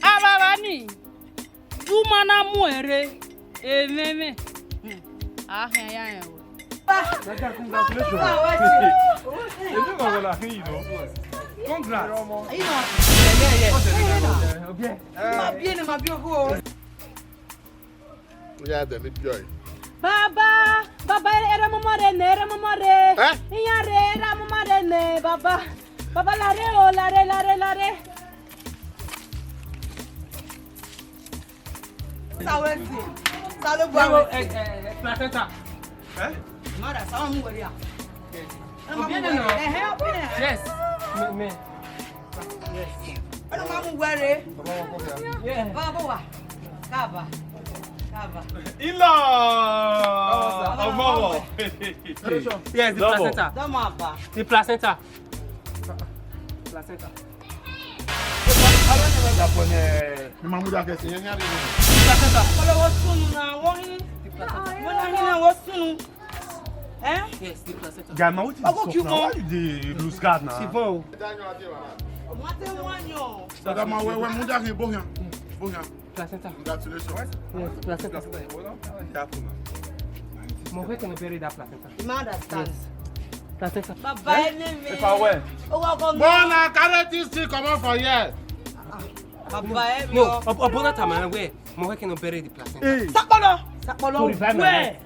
Ababa ni umana muere. Ememe. Ahịa ya ya. Dada, congratulations. Èmi kò wọlé àfin yìí lọ. Congrats. Èyí náà. Ọ̀sẹ̀ mi náà lọ. Okay. Ma bí ẹni ma bí owó. Yeah, then it joy. Baba, baba, era mama re ne, era mama re. Eh? Iya re, era mama re ne, baba. Baba, la re o, la re, la re, la re. Sa wetin? Sa ló Bravo, bá eh, eh, placenta. Mara, sa wọn mú wẹ̀rí à. Obi ene no. Ẹ̀hẹ́, obi ene. Yes. Me, me. Ẹnu máa mú wẹ̀rí. Yeah. Báwo bó wà? Káàbà. Káàbà. Ilo! Ọmọ. Yes, the Double. placenta. Dọ́mọ àbá. The placenta. Placenta. Ni mamu da kẹsì yẹn ní àdéhùn. Placenta. Olówó súnnu náà, wọ́n ní. Wọ́n náà ní náà wọ́n súnnu. Ẹ́? Yes, the placenta. Guy, man, what is Ọkọ this kí stuff now? mọ. Why you dey lose guard now? Chiffon. Wọ́n ti wọ́n yàn. Dada, ma wẹ wẹ mu da kẹ bonya. Bonya. Placenta. Congratulations. Yes, placenta. Careful now. Mo fẹ́ kí n bury that placenta. You ma understand. Placenta. Bàbá ẹ ní mi. If I were. Owó ọkọ mi. Bona, carry this thing comot for here. Bàbá ẹ mi No, o. Ob- Obona Tamara, where? Mo fẹ́ kí n bury the placenta. Sapolo. Sapolo. To revive my Where? life.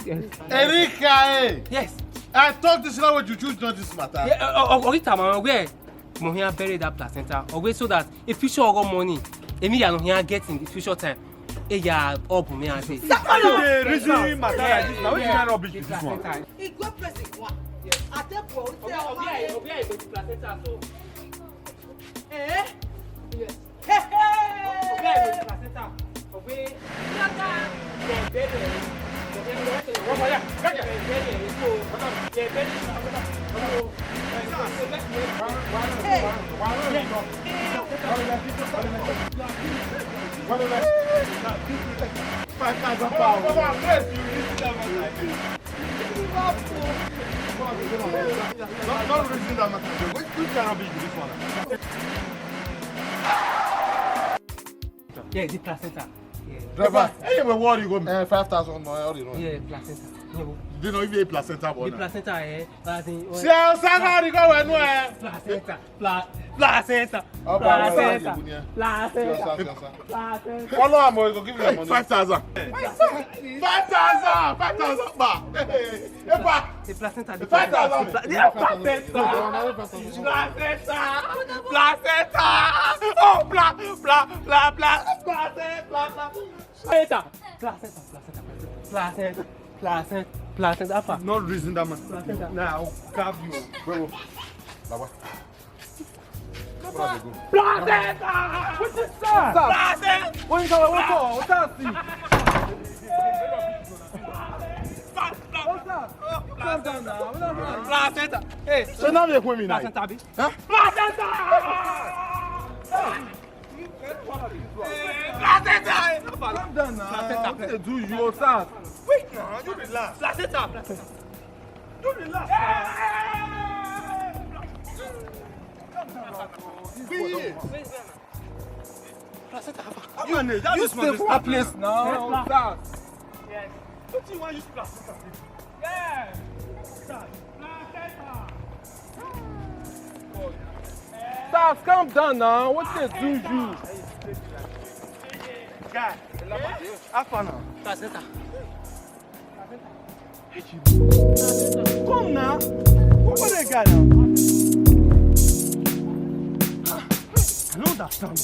Yes. Erika, eh. Yes. I talk this now with you choose not this matter. Yeah, uh, uh, Ogi Tamara, where? Mo here bury that placenta. Or wait so that if future or money, emi ya no here get in the future time. E ya up me and say. Sapolo. Hey, reason matter like this now. Which kind of rubbish is this one? Igwe president wa. Atẹ́kùn ọ̀hún tí a wọ́n máa ń. Obi ayi go the placenta so. Ẹ́. Obi ayi go the placenta. Obi. Five thousand pounds. Don't, don't reason that matter. Which, which kind of rubbish is this one? Yeah, the placenta. Yeah. Driver, hey, we worry go. Eh, five thousand no, all the wrong. Yeah, placenta. Yeah, wo- They don't even placenta the boy now. Placenta, eh? As in, See how sad how they go when no eh. Placenta. Pla- placenta. Ọba àwọn Placenta. ọba ìbò ni ẹ. Placenta. Placenta. Placenta. Follow am o, go give me your money. Five thousand. Five thousand. Five thousand pa. Hey, pa. The placenta. The Five thousand. Pla- the placenta. Placenta. Placenta. Oh, pla, pla, pla, pla. Placenta. Placenta. Placenta. Placenta. Placenta. Placenta. Alpha. Not reason that man. Placenta. Now I'll grab you. Bro, Baba. Placenta. What's this, sir? Placenta. What you talking about? What's up? What's up? What's up? Calm down now. What's up? Placenta. Hey. So now they put me now. Placenta, abi? Huh? Placenta. Placenta. Calm down now. Placenta. What they do you, sir? Wait now, you relax. Placenta. Placenta. You relax. Be Placenta. You stay for one place now, sir. Wetin you wan use placenta take do? Yes. Placenta. Sir, calm down now. What they do you? Guy, how far now? Placenta. Come now. What was that guy now? I don't understand.